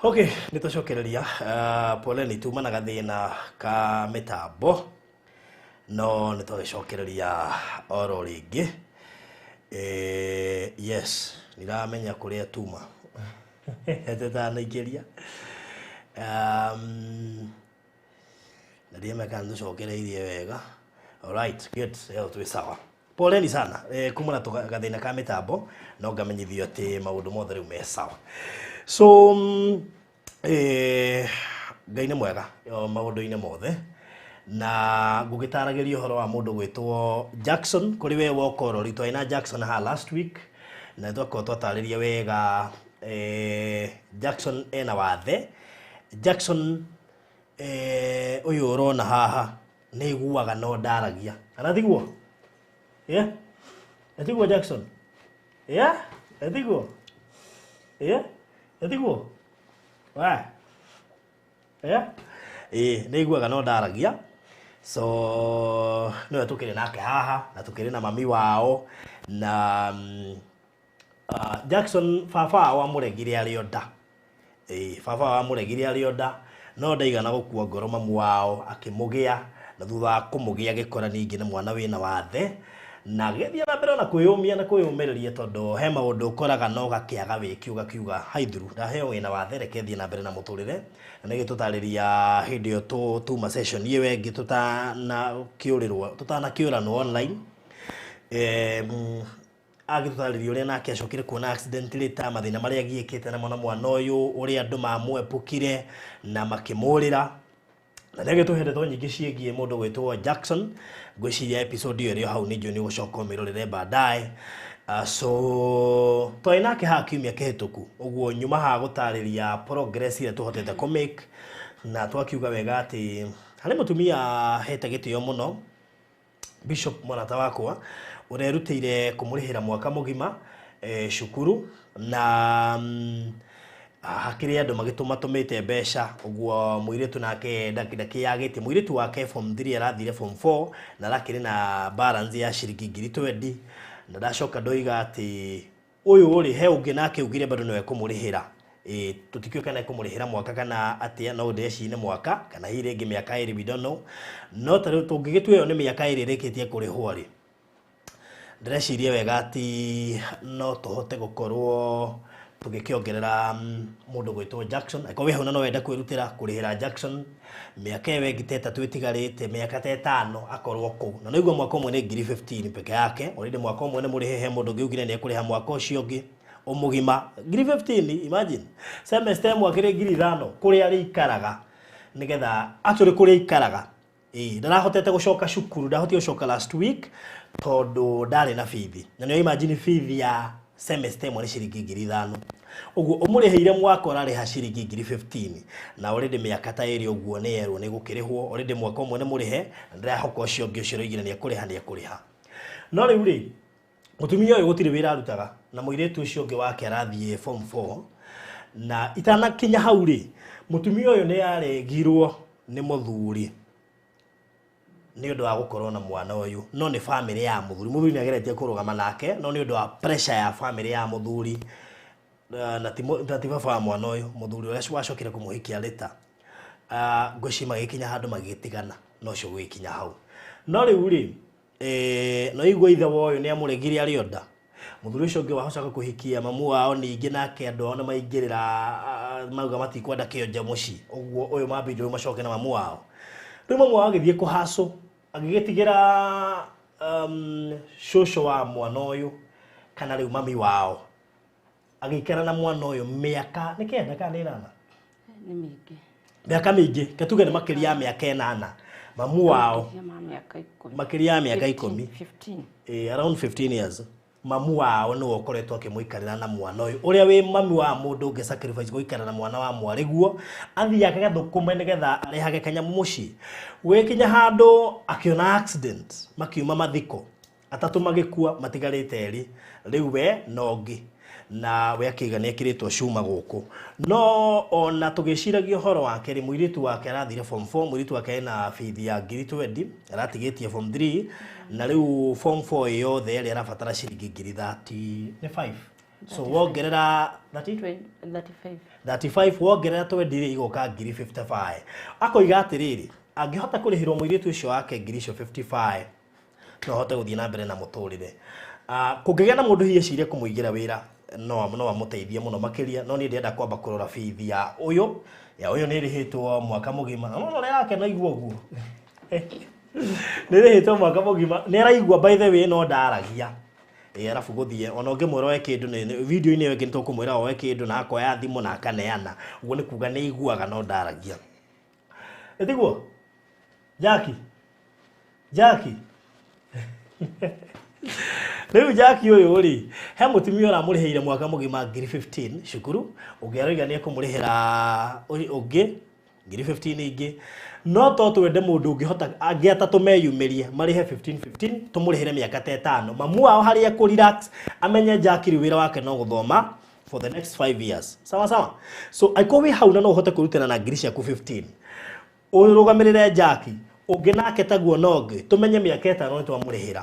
Okay, nĩ tũcokereria. Poleni, tuma na gathĩna ka mĩtambo, no nĩ twagĩcokereria oro rĩngĩ. Yes, ndiramenya kũrĩa tuma tũtanaingĩria, na ndiramenya kana nĩtũcokereirie wega. Alright, good, ĩyo twĩ sawa. Poleni sana, kuma na gathĩna ka mĩtambo, no ngamenyithio atĩ maũndũ mothe rĩu me sawa. So Ngai nĩ mwega o maũndũ-inĩ mothe, na ngũgĩtaragĩria ũhoro wa mũndũ gwĩtwo Jackson. Kũrĩ we woka ũrori, twarĩ na Jackson haha last week na twakorwo twatarĩria wega. Jackson ena wathe. Jackson, ũyũ ũrona haha nĩ iguaga no ndaragia, kana tiguo? Yeah, tiguo Jackson? Yeah, tiguo? Yeah, tiguo we? Yeah, ĩĩ, nĩ iguaga no ndaragia. So nĩwe tũkĩrĩ nake haha na tũkĩrĩ na mami wao na Jackson baba wao amũregire arĩ o nda. Ĩĩ, baba wao amũregire arĩ o nda, no ndaigana gũkua ngoro. Mamu wao akĩmũgĩa, na thutha wa kũmũgĩa agĩkora ningĩ nĩ mwana wĩna wathe, na agĩthiĩ na mbere ona kwĩyũmia na kwĩyũmĩrĩria, tondũ he maũndũ ũkoraga no gakĩaga wĩki, ũgakiuga haithuru ndaheo wĩna wathe, reke thiĩ na mbere na mũtũrĩre. Na nĩgĩtũtarĩria hĩndĩ ĩyo tuma session ĩyo ĩngĩ tũtanakĩũrĩrwo, tũtanakĩũranwo online, agĩtũtarĩria ũrĩa nake acokire kuona accident later, mathĩna marĩa agiĩkĩte namo na mwana ũyũ, ũrĩa andũ mamwepũkire na makĩmũrĩra, na nĩ agĩtũhe ndeto nyingĩ ciĩgiĩ mũndũ gwĩtwo Jackson. Ngwĩciria episode ĩyo ĩrĩ o hau, nĩ njũĩ nĩ ũgũcoka ũmĩrorere baadaye. So twarĩ nake haha kiumia kĩhĩtũku ũguo, nyuma haha gũtarĩria progress ĩrĩa tũhotete kũ make, na twakiuga wega atĩ harĩ mũtumia hete gĩtĩo mũno, Bishop mũrata wakwa, ũrerutĩire kũmũrĩhĩra mwaka mũgima cukuru, na hakĩrĩ andũ magĩtũmatũmĩte mbeca ũguo. Mũirĩtu nake ndakĩyagĩtie. Mũirĩtu wake form 3 arathire form 4 na arakĩrĩ na balance ya ciringi 20,000, na ndacoka ndoiga atĩ ũyũ rĩ he ũngĩ nake ugire bado nĩwe kũmũrĩhĩra. Ĩ tũtikĩũĩ kana ekũmũrĩhĩra mwaka kana atĩa, no ndĩreciria nĩ mwaka kana hihi rĩngĩ mĩaka 2, we don't know. No ta rĩu tũngĩgĩtua ĩyo nĩ mĩaka 2 ĩrĩkĩtie kũrĩhwo rĩ, ndĩreciria wega atĩ no tũhote gũkorwo tũgĩkĩongerera mũndũ gwĩtwo Jackson. Angĩkorwo wĩ hau na no wende kwĩrutĩra kũrĩhĩra Jackson mĩaka ĩyo ĩngĩ ta 3 ĩtigarĩte, mĩaka ta 5 akorwo kũu, na nĩguo mwaka ũmwe nĩ 15,000 peke yake. Already mwaka ũmwe nĩ mũrĩhe, he mũndũ ũngĩ ugire nĩ ekũrĩha mwaka ũcio ũngĩ ũmũgima 15,000. Imagine semester ĩmwe akĩrĩ 5,000 kũrĩa arĩikaraga, nĩgetha actually kũrĩa aikaraga. Ĩĩ, ndarahotete gũcoka cukuru, ndahotire gũcoka last week tondũ ndarĩ na bithi, na nĩyo imagine bithi ya semester ĩmwe nĩ ciringi 5,000. Ũguo ũmũrĩhĩire mwaka ũrarĩha ciringi 15,000, na already mĩaka ta 2 ũguo nĩ yerwo nĩ gũkĩrĩhwo. Already mwaka ũmwe nĩ mũrĩhe, na ndĩrahoka ũcio ũngĩ ũcio ũroigire nĩ ekũrĩha, nĩ ekũrĩha. No rĩu rĩ, mũtumia ũyũ gũtirĩ wĩra arutaga, na mũirĩtu ũcio ũngĩ wake arathiĩ form 4. Na itanakinya hau rĩ, mũtumia ũyũ nĩ aregirwo nĩ mũthuri nĩ ũndũ wa gũkorwo na mwana ũyũ, no nĩ famĩlĩ ya mũthuri. Mũthuri nĩ ageretie kũrũgama nake, no nĩ ũndũ wa pressure ya famĩlĩ ya mũthuri, na ti baba wa mwana ũyũ, mũthuri ũrĩa wacokire kũmũhikia later, ngwĩciria magĩkinya handũ magĩtigana, no ũcio gũgĩkinya hau. No rĩu rĩ, no igua ithe wa ũyũ nĩ amũregire arĩ o nda. Mũthuri ũcio ũngĩ wacoka kũhikia mamu wao ningĩ nake andũ ao nĩ maingĩrĩra, mauga matikwenda kĩonje mũciĩ ũguo ũyũ mambindi rĩu macoke na mamu wao. Rĩu mamu wao agĩthiĩ kũhacũ, agĩgĩtigĩra cũcũ wa mwana ũyũ, kana rĩu mami wao, agĩikara na mwana ũyũ mĩaka nĩ 9 kana nĩ 8? Nĩ mĩingĩ. Mĩaka mĩingĩ, ketuge nĩ makĩria ya mĩaka 8 mamu wao. Makĩria ma mĩaka 10. Makĩria ya mĩaka 10. 15. Around 15 years mamu wao nĩwe ũkoretwo akĩmũikarĩra na mwana ũyũ. Ũrĩa wĩ mami wa mũndũ ũngĩ sacrifice gũikara na mwana wa mwarĩguo, athiĩ agathũkũme nĩgetha arehage kanyamũ mũciĩ. Gwĩkinya handũ akĩona accident, makiuma mathiko, atatũ magĩkua, matigarĩte erĩ rĩu, we na ũngĩ, na we akĩiga nĩ ekĩrĩtwo cuma gũkũ. No ona tũgĩciragia ũhoro wake rĩ, mũirĩtu wake arathire form 4. Mũirĩtu wake ena bithi ya 20,000, aratigĩtie form 3, na rĩu form 4 ĩ yothe ĩrĩa arabatara ciringi ngiri 30 nĩ 5. So wongerera 30 35. 35 wongerera 20 igoka ngiri 55. Akoiga atiriri, angihota kurihirwo muiritu ucio wake ngiri icio 55 no ahote guthie na mbere na muturire. Kungigĩa na mundu hihi ecirie kumuigira wira no amuteithie muno makiria, no ni ndĩrenda kwamba kurora bithi ya uyu nĩ ĩrĩhĩtwo mwaka mũgima. No no yake no igua ũguo nĩ ĩrĩhĩtwo mwaka mũgima, nĩ araigua by the way no ndaragia. Arabu guthie ona ũngĩmwĩra oe kĩndũ video-inĩ ĩyo ĩngĩ nĩtũkũmwĩra oe kĩndũ na akoya thimũ na akaneana, ũguo nĩ kuga nĩ aiguaga no ndaragia. Ĩtiguo Jackie, Jackie rĩu Jackie ũyũ rĩ, he mũtumia ũramũrĩhĩire mwaka mũgima ngiri 15 cukuru, ũngĩ aroiga nĩ ekũmũrĩhĩra ũngĩ ngiri 15 ingĩ, no to twende mũndũ ũngĩhota angĩ atatũ meyumĩrie marĩhe 15 15 tũmũrĩhĩre mĩaka ta ĩtano, mamu wao harĩa ekũ relax amenye Jackie rĩu wĩra wake no gũthoma for the next 5 years. Sawa sawa. So angĩkorwo wĩ hau na no ũhote kwĩrutĩra na ngiri ciaku 15 ũrũgamĩrĩre Jackie, ũngĩ nake taguo na ũngĩ, tũmenye mĩaka ĩtano nĩ twamũrĩhĩra.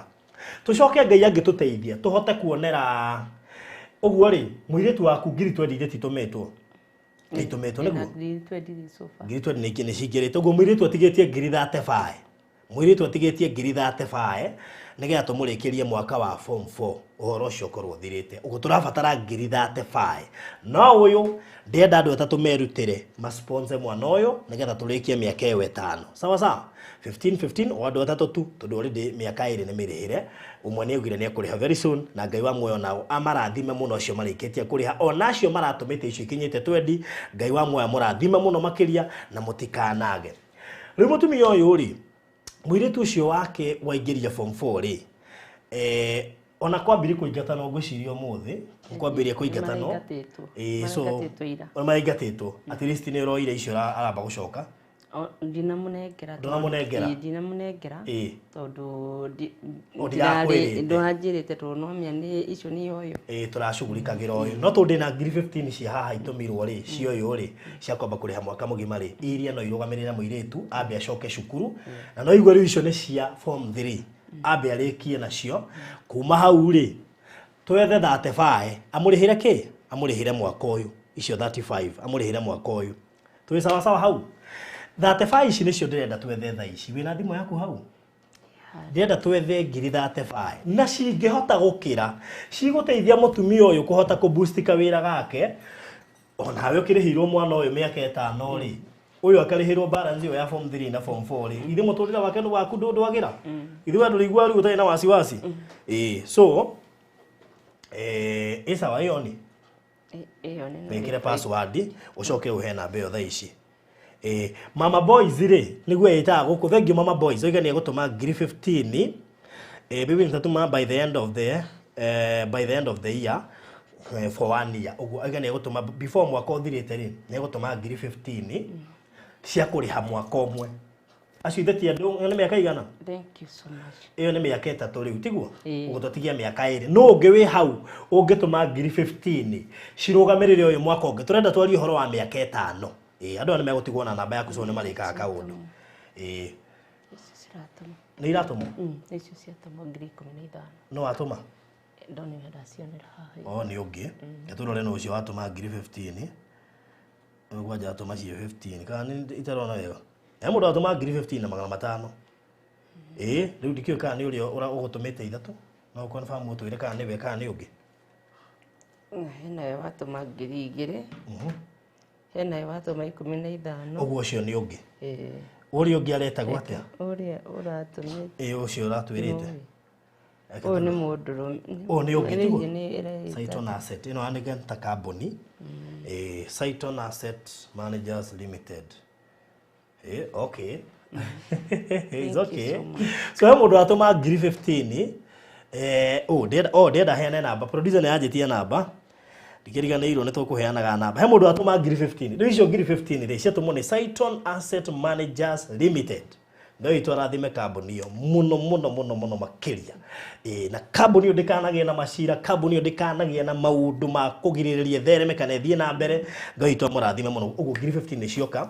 Tucoke Ngai angĩtũteithia tũhote kuonera ũguo rĩ, mũirĩtu waku ngiri 20 iria titũmĩtwo nĩitũmĩtwo nĩguo Ngiri 20 so far. Ngiri 20 nĩ cingĩrĩte ũguo mũirĩtu atigĩtie ngiri 35, mũirĩtu atigĩtie ngiri 35 nĩgetha tũmũrĩkĩrie mwaka wa form 4 ũhoro ũcio ũkorwo ũthirĩte. Ũguo tũrabatara ngiri 35, no ũyũ ndĩrenda andũ atatũ merutĩre masponsor mwana ũyũ nĩgetha tũrĩkie mĩaka ĩyo ĩtano. Sawa sawa, 15 15 o andũ atatũ tu, tondũ already mĩaka ĩrĩ nĩ mĩrĩhĩre, ũmwe nĩ augire nĩ ekũrĩha very soon, na Ngai wa muoyo nao amarathime mũno acio marĩkĩtie kũrĩha, ona acio maratũmĩte icio ikinyĩte 20, Ngai wa muoyo amũrathime mũno makĩria na mũtikanage. Rĩu mũtumia ũyũ rĩ, mũirĩtu ũcio wake waingĩria form 4 rĩ, ona kwambirie kũingatana ngwĩciria ũmũthĩ kwambirie kũingatana so maraingatĩtwo, at least nĩ ũroire icio aramba gũcoka. Ndinamũnengera. Ndũnamũnengera? Ndinamũnengera tondũ ndũranjĩrĩte, tondũ no menya nĩ icio nĩ ũyũ. Tũracugurikagĩra ũyũ, no tondũ ndĩna ngiri 15 cia haha itũmirwo rĩ, cia ũyũ rĩ, cia kwamba kũrĩha mwaka mũgima rĩ, iria no irũgamĩrĩre mũirĩtu ambe acoke cukuru, na no igue rĩu icio nĩ cia form 3 ambe arĩkie nacio. Kuma hau rĩ, twethe 35 amũrĩhĩre kĩ? Amũrĩhĩre mwaka ũyũ, icio 35 amũrĩhĩre mwaka ũyũ. Twĩ sawa sawa hau? 35 ici nĩcio ndĩrenda twethe thaa ici. Wĩna thimũ yaku hau? Ndĩrenda twethe ngiri 35 na cingĩhota gũkĩra cigũteithia mũtumia ũyũ kũhota kũboost kawĩra gake. Onawe ũkĩrĩhĩirwo mwana ũyũ mĩaka ĩtano rĩ, ũyũ akarĩhĩrwo balance ĩyo ya form 3 na form 4 rĩ, ithe mũtũrĩre wake waku ndwagĩra, ithe we ndũrĩigua rĩu ũtarĩ na wasiwasi. So ĩ sawa, ĩyo nĩ wĩkĩre password ũcoke ũhe namba ĩyo thaa ici. Mama Boys rĩ, nĩguo ĩtaga gũkũ. Thank you Mama Boys, oiga nĩ egũtũma ngiri 15 bibi nitatuma by the end of the by the end of the year for 1 year. Ũguo oiga nĩ egũtũma before mwaka ũthirĩte rĩ, nĩ egũtũma ngiri 15 cia kũrĩha mwaka ũmwe. Acio ithe ti andũ, nĩ mĩaka igana? Thank you so much. Ĩyo nĩ mĩaka ĩtatũ rĩu, tiguo? Ũguo tũtigie mĩaka ĩrĩ. No ũngĩ wĩ hau ũngĩtũma ngiri 15 cirũgamĩrĩre ũyũ mwaka ũngĩ. Tũrenda twarie ũhoro wa mĩaka ĩtano. Andũ aya nĩ megũtigwo na namba yaku, so nĩ marĩkaga kaũndũ. Nĩ iratũmwo? Icio ciatũmwo ngiri 15. No watũma? Ndonire ndacionera haha. O nĩ ũngĩ. Tũrore no ũcio watũma ngiri 15. Ũyũ kwanja atũma cio 15. Kana nĩ itarona wega? He mũndũ watũma ngiri 15 na 500. Rĩu ndikĩũĩ kana nĩ ũrĩa ũgũtũmĩte ithatũ. No confirm ũtwĩre kana nĩwe kana nĩ ũngĩ. Hena we watũma ngiri 2. Hena we watũma 15. Ũguo ũcio nĩ ũngĩ. Ũrĩa ũngĩ aretagwo atĩa? Ũrĩa ũratũmĩte. Ũcio ũratwĩrĩte. Ũyũ nĩ mũndũrũme. Ũyũ nĩ ũngĩ tiguo? Saiton Asset. Ĩno yandĩke ta kambuni. Saiton Asset Managers Limited. Okay. It's okay. So he mũndũ watũma ngiri 15. Ndĩrenda heane namba. Producer nĩ anjĩtie namba. Ndikĩriganĩirwo nĩ tũkũheanaga namba. He mũndũ watũma ngiri 15. Rĩu icio ngiri 15 rĩ, ciatũmwo nĩ Saiton Asset Managers Limited. No itũ arathime kambuni ĩyo mũno mũno mũno mũno makĩria. Na kambuni ĩyo ndĩkanagĩe na macira, kambuni ĩyo ndĩkanagĩe na maũndũ ma kũgirĩrĩria ĩthereme kana ĩthiĩ na mbere. Ngai witũ amũrathime mũno. Ũguo ngiri 15 nĩ cioka.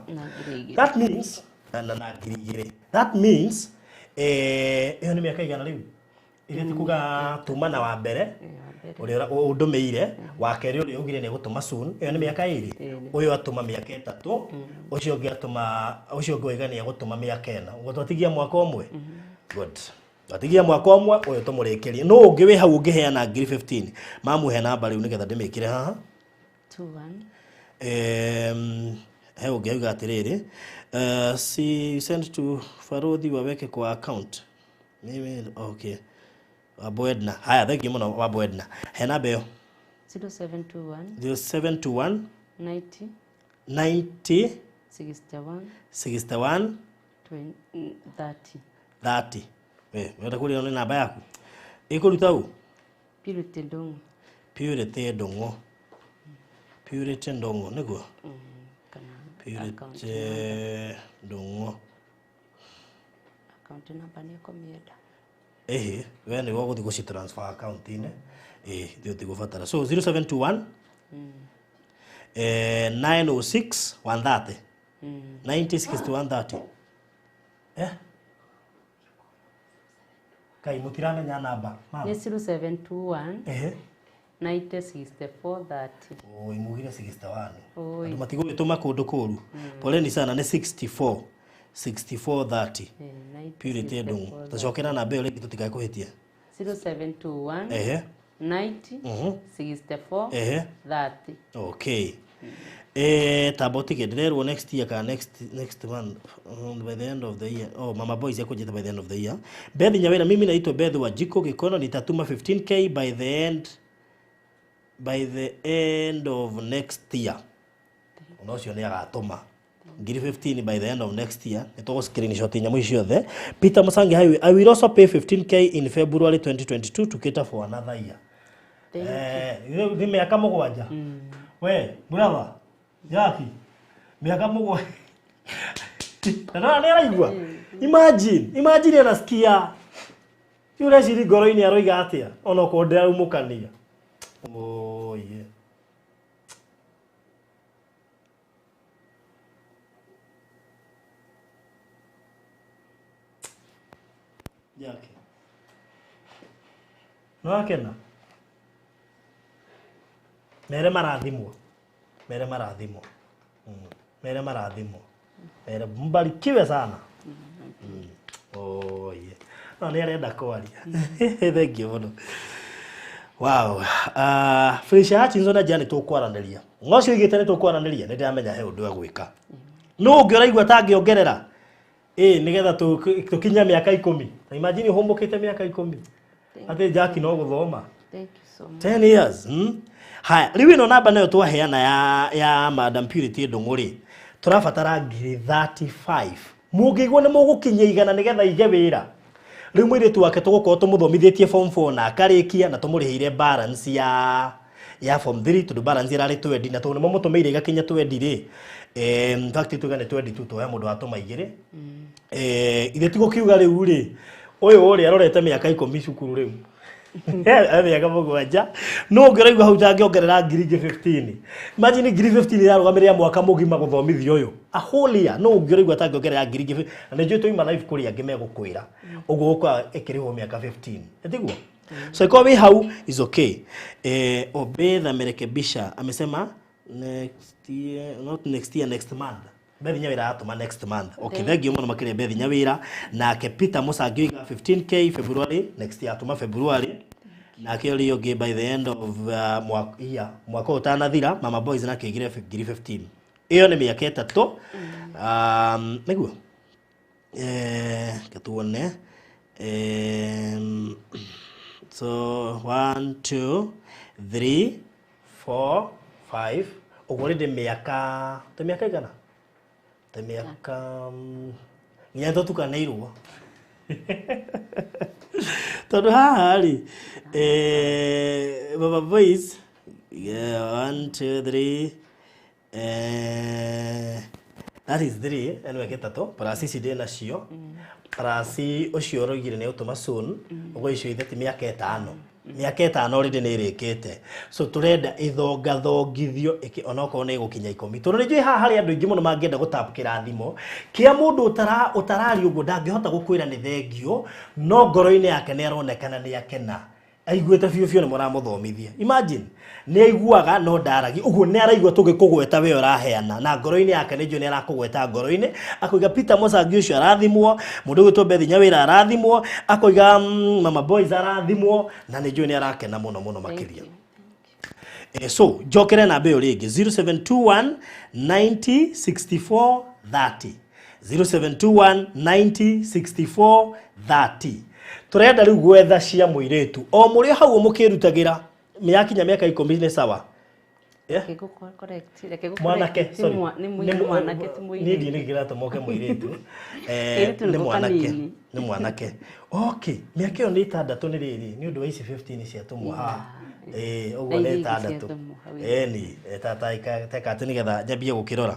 That means na ngiri 2. That means ĩyo nĩ mĩaka igana rĩu? Ithe ti kuga tuma na wa mbere uria undumiire, wa keri uria ugire ni gutuma soon, iyo ni miaka iri. Uyu atuma miaka 3, ucio ungi atuma, ucio ungi oiga ni egutuma miaka 4. Uguo twatigia mwaka umwe. Good. Twatigia mwaka umwe uyu tumurikirie. No ungi wi hau ungiheana ngiri 15. Mamuhe namba riu nigetha ndimikire haha. 21. He ungi auga atiriri, si send to Farodhi waweke kwa account. Mimi okay. Wambo Edna. Haya, thank you muno Wambo Edna. He namba iyo? 0721 0721 90 90 61 61 30. 30. We, wenda kũrĩra nĩ namba yaku? Ĩkũruta ũ? Purity Ndung'u. Purity Ndung'u. Purity Ndung'u nĩguo? Kana Purity Ndung'u. Account number nĩ ũkũmĩenda. Ĩhĩ, we nĩwe ũgũthiĩ gũci transfer account-inĩ. Ĩĩ, ithuĩ tũtigũbatara. So 0721 906 130. 90 61 30. Eh? Kai mutiramenya namba. Mama. Nĩ 0721 Ehe. 90 64 30. Oi, mugire 61. Oi. Andũ matigũgĩtũma kũndũ kũru. Poleni sana nĩ 64. 64 30. Purity Ndung'u. Tũcokera namba ĩyo rĩngĩ tũtikae kũhĩtia. 0721 Ehe. 90 64 Ehe. 30. Okay. Tamba ũtige ndĩrerwo next year kana next month, by the end of the year. Oh, Mama Boys yakũnjĩta by the end of the year. Beth Nyawira, mimi naitwa Beth wa Jiko Gikono, nitatuma 15k by the end of next year. Ona ũcio nĩ agatũma ngiri 15 by the end of next year. Nĩ tũgũ screenshot nyamũ ici ciothe. Peter Musangi Highway, I will also pay 15k in February 2022 to cater for another year. Nĩ mĩaka 7. We, brother, Jackie, mĩaka 7. Na nĩ araigua. Imagine anasikia. Yule ngoro-inĩ aroiga atĩa ona okorwo ndĩraumũkania. Oh yeah. Jackie. No akena. Mere marathimwo. Mere marathimwo. Mere marathimwo. Mere mbarikiwe sana. Oh yeah. No nĩ arenda kwaria. Thank you mũno. Wow. Felicia Hutchinson na Jane tũkwaranĩria. Ng'ocio igĩte nĩ tũkwaranĩria, nĩ ndĩramenya he ũndũ egwĩka. No ũngĩ ũraigua tangĩongerera. Nĩgetha tũkinye mĩaka 10. Na imagine ũhũmũkĩte mĩaka 10. Atĩ Jackie no gũthoma. Thank you so much. 10 years. Haya, rĩu ĩno namba nayo twaheana ya Madam Purity Ndung'u rĩ, tũrabatara ngiri 35. Mũngĩigua nĩ mũgũkinyia igana nĩgetha ige wĩra. Rĩu mũirĩtu wake tũgũkorwo tũmũthomithĩtie form 4 na akarĩkia na tũmũrĩhĩire balance ya form 3 tondũ balance ĩrarĩ 20 na tondũ nĩmũmũtũmĩire ĩgakinya 20 rĩ. In fact tuge nĩ 22 tuoya mũndũ watũma igĩrĩ. Ithe tigũkiuga rĩu rĩ, ũyũ ũrĩa arorete mĩaka 10 cukuru rĩu. Mĩaka 7. No ũngĩraigua hau tangĩongerera ngiri ingĩ 15. Imagine ngiri 15 ĩrarũgamĩrĩra mwaka mũgima gũthomithia ũyũ. A whole year. No ũngĩraigua tangĩongerera ngiri ingĩ 15. Na nĩnjũĩ twauma live kũrĩ angĩ megũkwĩra. Ũguo gũkorwo ĩkĩrĩhwo mĩaka 15. Ĩtiguo? So ĩkorwo wĩ hau is okay. Obed amerekebisha. Amesema next year, not next year, next month. Beth Nyawira atũma next month. Okay, thank you mũno makĩria Beth Nyawira. Nake Peter Musangi oiga 15k February next year, atũma February. Nake ũrĩa ũngĩ by the end of mwaka ũtanathira, Mama Boys nake oigire ngiri 15. Ĩyo nĩ mĩaka 3. Nĩguo. Tuone. So 1 2 3 4 5. Ũguo rĩndĩ mĩaka, ta mĩaka igana? Ta mĩaka nginya tũtukanĩirwo. Tondũ haha rĩ, Baba Boys, 1 2 3, that is 3, anyway gĩtatũ, plus ici ndĩ nacio, plus ũcio ũroigire nĩ ũtũma soon, ũguo icio ithe ti mĩaka 5. Mĩaka 5 already nĩ ĩrĩkĩte. So tũrenda ĩthongathongithio onokorwo nĩ ĩgũkinya 10. Tondũ nĩ njũĩ haha harĩ andũ aingĩ mũno mangĩenda gũtap kĩrathimo kĩa mũndũ ũtararia ũguo ndangĩhota gũkwĩra nĩ thengio, no ngoro-inĩ yake nĩ aronekana nĩ akena. Aiguĩte biũ biũ nĩ mũramũthomithia. Imagine nĩ aiguaga no ndaragia ũguo nĩ araigua tũgĩkũgweta we ũraheana na ngoro-inĩ yake nĩ njũĩ nĩ arakũgweta ngoro-inĩ akoiga Peter Mũcangi ũcio arathimwo, mũndũ ũgwĩtwo Beth Nyawĩra arathimwo, akoiga Mama Boys arathimwo na nĩ njũĩ nĩ arakena mũno mũno makĩria. So njokere namba ĩyo rĩngĩ 0721 90 64 30 0721 90 64 30. Tũrenda rĩu gwetha cia mũirĩtu o mũrĩ hau mũkĩrutagĩra mĩakinya mĩaka 10 nĩ sawa. Mwanake, sorry. Nĩ mwanake ti mũirĩtu. Niĩ ndiĩ nĩkĩ kĩratũma ũke mũirĩtu. Nĩ mwanake, nĩ mwanake. Okay, mĩaka ĩyo nĩ 6 nĩ rĩrĩ nĩ ũndũ wa ici 15 ciatũmwo haha. Ũguo nĩ 6. Ĩni, teka atĩ nĩgetha nyambie gũkĩrora.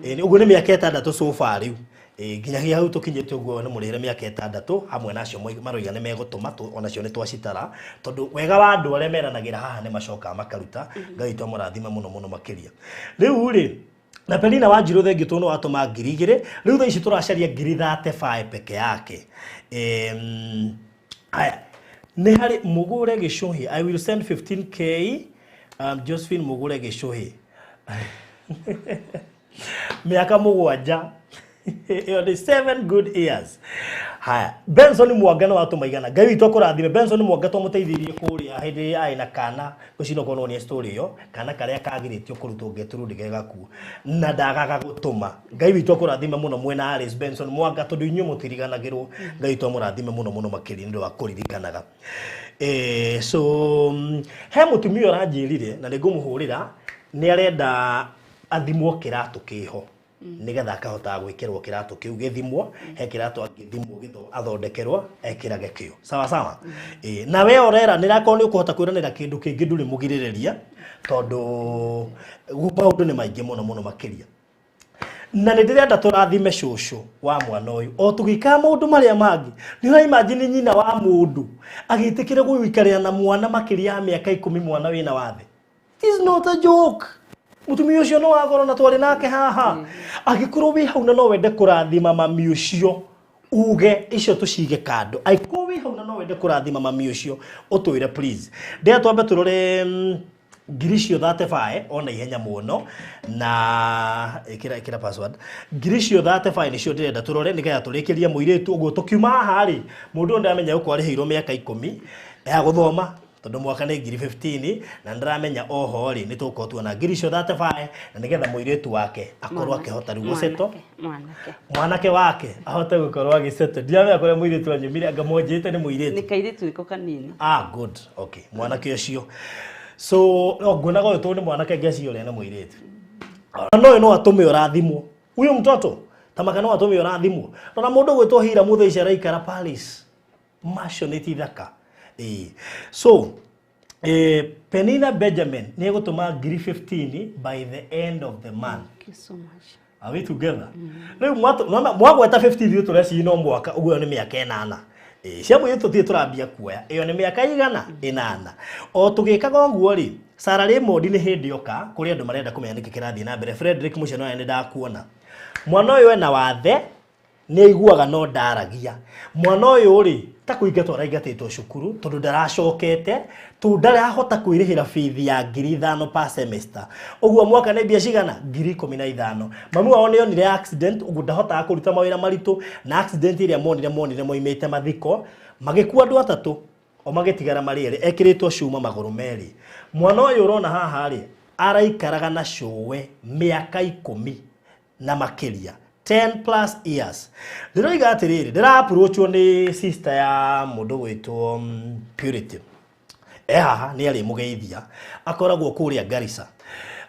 Ũguo nĩ mĩaka 6 so far rĩu. Nginyagia hau tũkinyĩte ũguo nĩ mũrĩhĩre mĩaka 6 hamwe nacio maroiga nĩ megũtũma onacio nĩ twacitara tondũ wega wa andũ arĩa meranagĩra haha nĩ macokaga makaruta. Ngai witũ amũrathime mũno mũno makĩria. Rĩu rĩ na Penina Wanjirũ thengiũ tondũ nĩ watũma 2000 rĩu thaa ici tũracaria 35,000 peke yake. Aya nĩ harĩ mũgũre gĩcũhĩ. I will send 15k Josephine mũgũre gĩcũhĩ. Mĩaka 7 ĩyo nĩ 7 good years. Haya Benson Mwanga nĩ watũma igana. Ngai witũ akũrathime. Benson Mwanga twamũteithirie kũrĩa hĩndĩ arĩ na kana gũcina okorwo nĩ story ĩyo kana karĩa kagirĩtio kũrutwo Gertrude ge gakuo na ndagaga gũtũma. Ngai witũ akũrathime mũno mwena Alice Benson Mwanga tondũ inyuĩ mũtiriganagĩrwo. Ngai witũ amũrathime mũno mũno makĩria nĩ ũndũ wa kũririkanaga. So he mũtumia ũranjĩrire na nĩngũmũhũrĩra nĩ arenda athimwo kĩratũ kĩho nigetha akahotaga gwĩkĩrwo kĩratũ kĩu gĩthimwo he kĩratũ angĩthimwo athondekerwo ekĩrage kĩo sawa sawa. Na we ũrera nĩrakorwo nĩ ũkũhota kwĩranĩra kĩndũ kĩngĩ ndũrĩ mũgirĩrĩria tondũ maũndũ nĩ maingĩ mũno mũno makĩria. Na nĩ ndĩrenda tũrathime cũcũ wa mwana ũyũ o tũgĩkaga maũndũ marĩa mangĩ. Nĩ ũra imagine nyina wa mũndũ agĩtĩkĩra gũikarĩra na mwana makĩria ya mĩaka 10 mwana wĩna wathe. It is not a joke. Mũtumia ũcio no wagoro na twarĩ nake haha. Angĩkorwo wĩ hau na no wende kũrathima mami ũcio uge icio tũcige kando. Angĩkorwo wĩ hau na no wende kũrathima mami ũcio ũtwĩre please. Ndĩrenda twambe tũrore ngiri icio 35 ona ihenya mũno na ĩkĩra password. Ngiri icio 35 nĩcio ndĩrenda tũrore nĩgetha tũrĩkĩrie mũirĩtu ũguo tũkiuma haha rĩ mũndũ ũyũ ndamenya gũkorwo arĩhĩirwo mĩaka 10 ya gũthoma tondũ mwaka nĩ ngiri 15 na ndĩramenya oho rĩ nĩ tũgũkorwo tuona ngiri icio 35 na nĩgetha mũirĩtu wake akorwo akĩhota rĩu gũceto mwanake wake ahote gũkorwo agĩceto. Ndiramenya kũrĩa mũirĩtu anyumire anga monjĩte nĩ mũirĩtu. Nĩ kairĩtu nĩko kanini. Good. Okay, mwanake ũcio. So nguonaga ũyũ tondũ nĩ mwanake ngeci ũrĩa nĩ mũirĩtu. No ũyũ no atũme ũrathimwo. Huyu mtoto tamaka no atũme ũrathimwo. Rora mũndũ ũgwĩtwo Hira Mũthaici araikara Paris. Macio nĩ ti thaka. So Penina Benjamin nĩ egũtũma ngiri 15 by the end of the month. Thank you so much. Are we together? Rĩu mwagweta 15 ithuĩ tũreciria no mwaka ũguo nĩ mĩaka 8. Cia mũirĩtu tũtirĩ tũrambia kuoya. Ĩyo nĩ mĩaka igana 8. O tũgĩkaga ũguo rĩ Sarah Raymond nĩ hĩndĩ oka kũrĩ andũ marenda kũmenya nĩkĩ kĩrathiĩ na mbere. Frederick Mũceno nĩ ndakuona. Mwana ũyũ ena wathe nĩ aiguaga no ndaragia. Mwana ũyũ rĩ ta kũingatwo araingatĩtwo cukuru tondũ ndaracokete tondũ ndarahota kwĩrĩhĩra bithi ya ngiri 5 per semester. Ũguo mwaka nĩ mbia cigana ngiri 15. Mami wao nĩ onire accident ũguo ndahotaga kũruta mawĩra maritũ na accident ĩrĩa monire moimĩte mathiko magĩkua andũ atatũ o magĩtigara marĩ erĩ ekĩrĩtwo cuma magũrũ merĩ. Mwana ũyũ ũrona haha rĩ araikaraga na cũwe mĩaka 10 na makĩria 10 plus years. Ndĩroiga atĩrĩrĩ ndĩra approachwo nĩ sister ya mũndũ gwĩtwo Purity. Haha nĩ arĩmũgeithia akoragwo kũrĩa Garissa.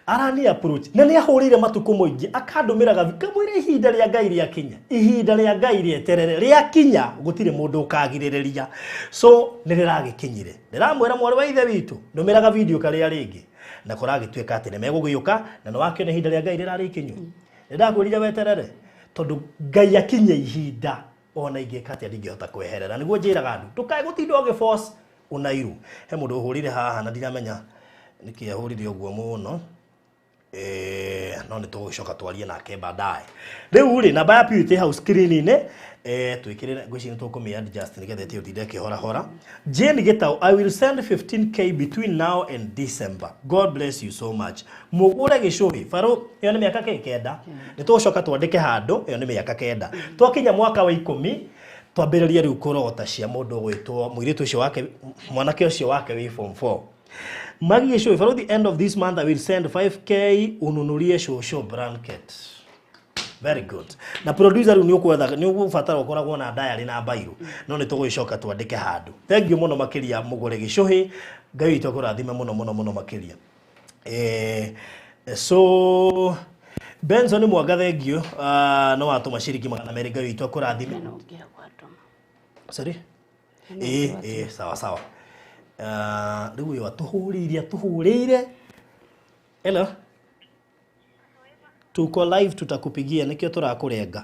Arani approach na nĩ ahũrĩire matukũ mũingĩ akandũmĩra gathi kamwĩra ihinda rĩa Ngai rĩakinya ihinda rĩa Ngai rĩeterere rĩakinya gũtirĩ mũndũ ũkagirĩrĩria. So nĩ rĩragĩkinyire ndĩramwĩra mwarĩ wa ithe witũ ndũmĩraga video karĩa rĩngĩ na kũragĩtuĩka atĩ nĩ megũgĩũka na nĩ wakĩona ihinda rĩa Ngai rĩrarĩ ikinyu. Nĩ ndakwĩrire weterere tondũ Ngai akinye ihinda ona ingĩka atĩa ndingĩhota kweherera. Nĩguo njĩraga andũ ndũkae gũtinda ũgĩforce Unairu. He mũndũ ũhũrire haha na ndiramenya nĩkĩ ahũrire ũguo mũno. No nĩ tũgũcoka twarie nake baadaye. Rĩu rĩ, namba ya Purity hau screen-inĩ, twĩkĩrĩre, ngwĩciria nĩ tũkũmĩ adjust nĩgetha ĩtige gũtinda ĩkĩhorahora. Jane Gitau, I will send 15K between now and December. God bless you so much. Mũgũre gĩcũhĩ barũ ĩyo nĩ mĩaka kĩ 9. Nĩ tũgũcoka twandĩke handũ ĩyo nĩ mĩaka 9. Twakinya mwaka wa 10 twambĩrĩrie rĩu kũrogota cia mũndũ ũgwĩtwo mũirĩtu ũcio wake, mwanake ũcio wake wĩ form 4. Maggie Gĩcũhĩ, for the end of this month I will send 5K ununurie cũcũ blanket. Very good. Na producer rĩu nĩ ũkwetha, nĩ ũgũbatara ũkoragwo na diary na mbairũ. No nĩ tũgũgĩcoka twandĩke handũ. Thank you mũno makĩria mũgũre gĩcũhĩ. Ngai witũ akũrathime mũno mũno mũno makĩria. So Benson Mwanga, thank you. No watũma ciringi 200, Ngai witũ akũrathime. Hena ũngĩ hau watũma. Sorry? Sawa sawa. Rĩu ũyũ atũhũrĩire. Hello. Tuko live, tutakupigia, nĩkĩo tũrakũrenga.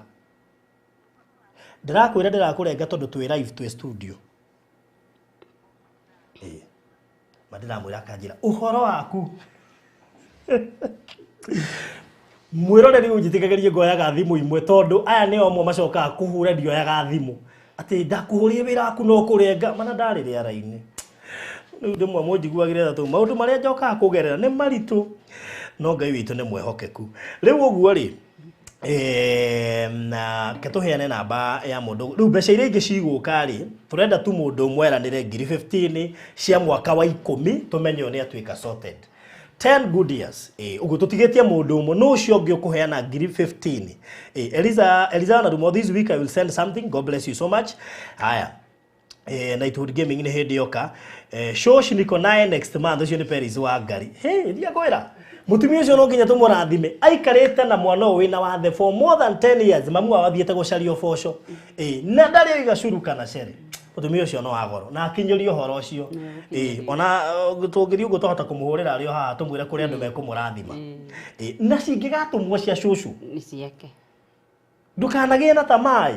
Ndĩrakwĩra ndĩrakũrenga tondũ twĩ live, twĩ studio. Ma ndĩramwĩra akanjĩra ũhoro waku. Mwĩroreri ũnjĩtĩkagĩrie ngoyaga thimũ imwe tondũ aya nĩ amwe macokaga kũhũra ndioyaga thimũ. Atĩ ndakũhũrire wĩra waku no kũrenga, mana ndarĩ rĩera-inĩ. Rĩu rĩmwe mũnjiguagĩre tha tondũ maũndũ marĩa njokaga kũgerera nĩ maritũ, no Ngai witũ nĩ mwĩhokeku. Rĩu ũguo rĩ, na ke tũheane namba ya mũndũ. Rĩu mbeca iria ingĩ cigũka rĩ, tũrenda tu mũndũ ũmwe eranĩre ngiri 15 cia mwaka wa 10 tũmenye ũyũ nĩ atuĩka sorted. 10 good years. Ũguo tũtigĩtie mũndũ ũmwe, no ũcio ũngĩ ũkũheana ngiri 15. Eliza na Rumo, this week I will send something. God bless you so much. Haya. Nightwood Gaming nĩ hĩndĩ yoka. Shosh niko naye next month, ũcio nĩ Peris wa Ngari. Hey, ndia kwĩra. Mũtumia ũcio no nginya tũmũrathime. Aikarĩte na mwana ũyũ wĩna wathe for more than 10 years. Mamu wao athiĩte gũcaria ũboco. Na ndarĩ oiga curu kana cere. Mũtumia ũcio no wa goro. Na akinyĩrio ũhoro ũcio. Ona tũngĩthiĩ ũguo twahota kũmũhũrĩra arĩ o haha tũmwĩre kũrĩa andũ mekũmũrathima. Na cingĩgatũmwo cia cũcũ. Nĩ ciake. Ndũkanagĩe na tamaa.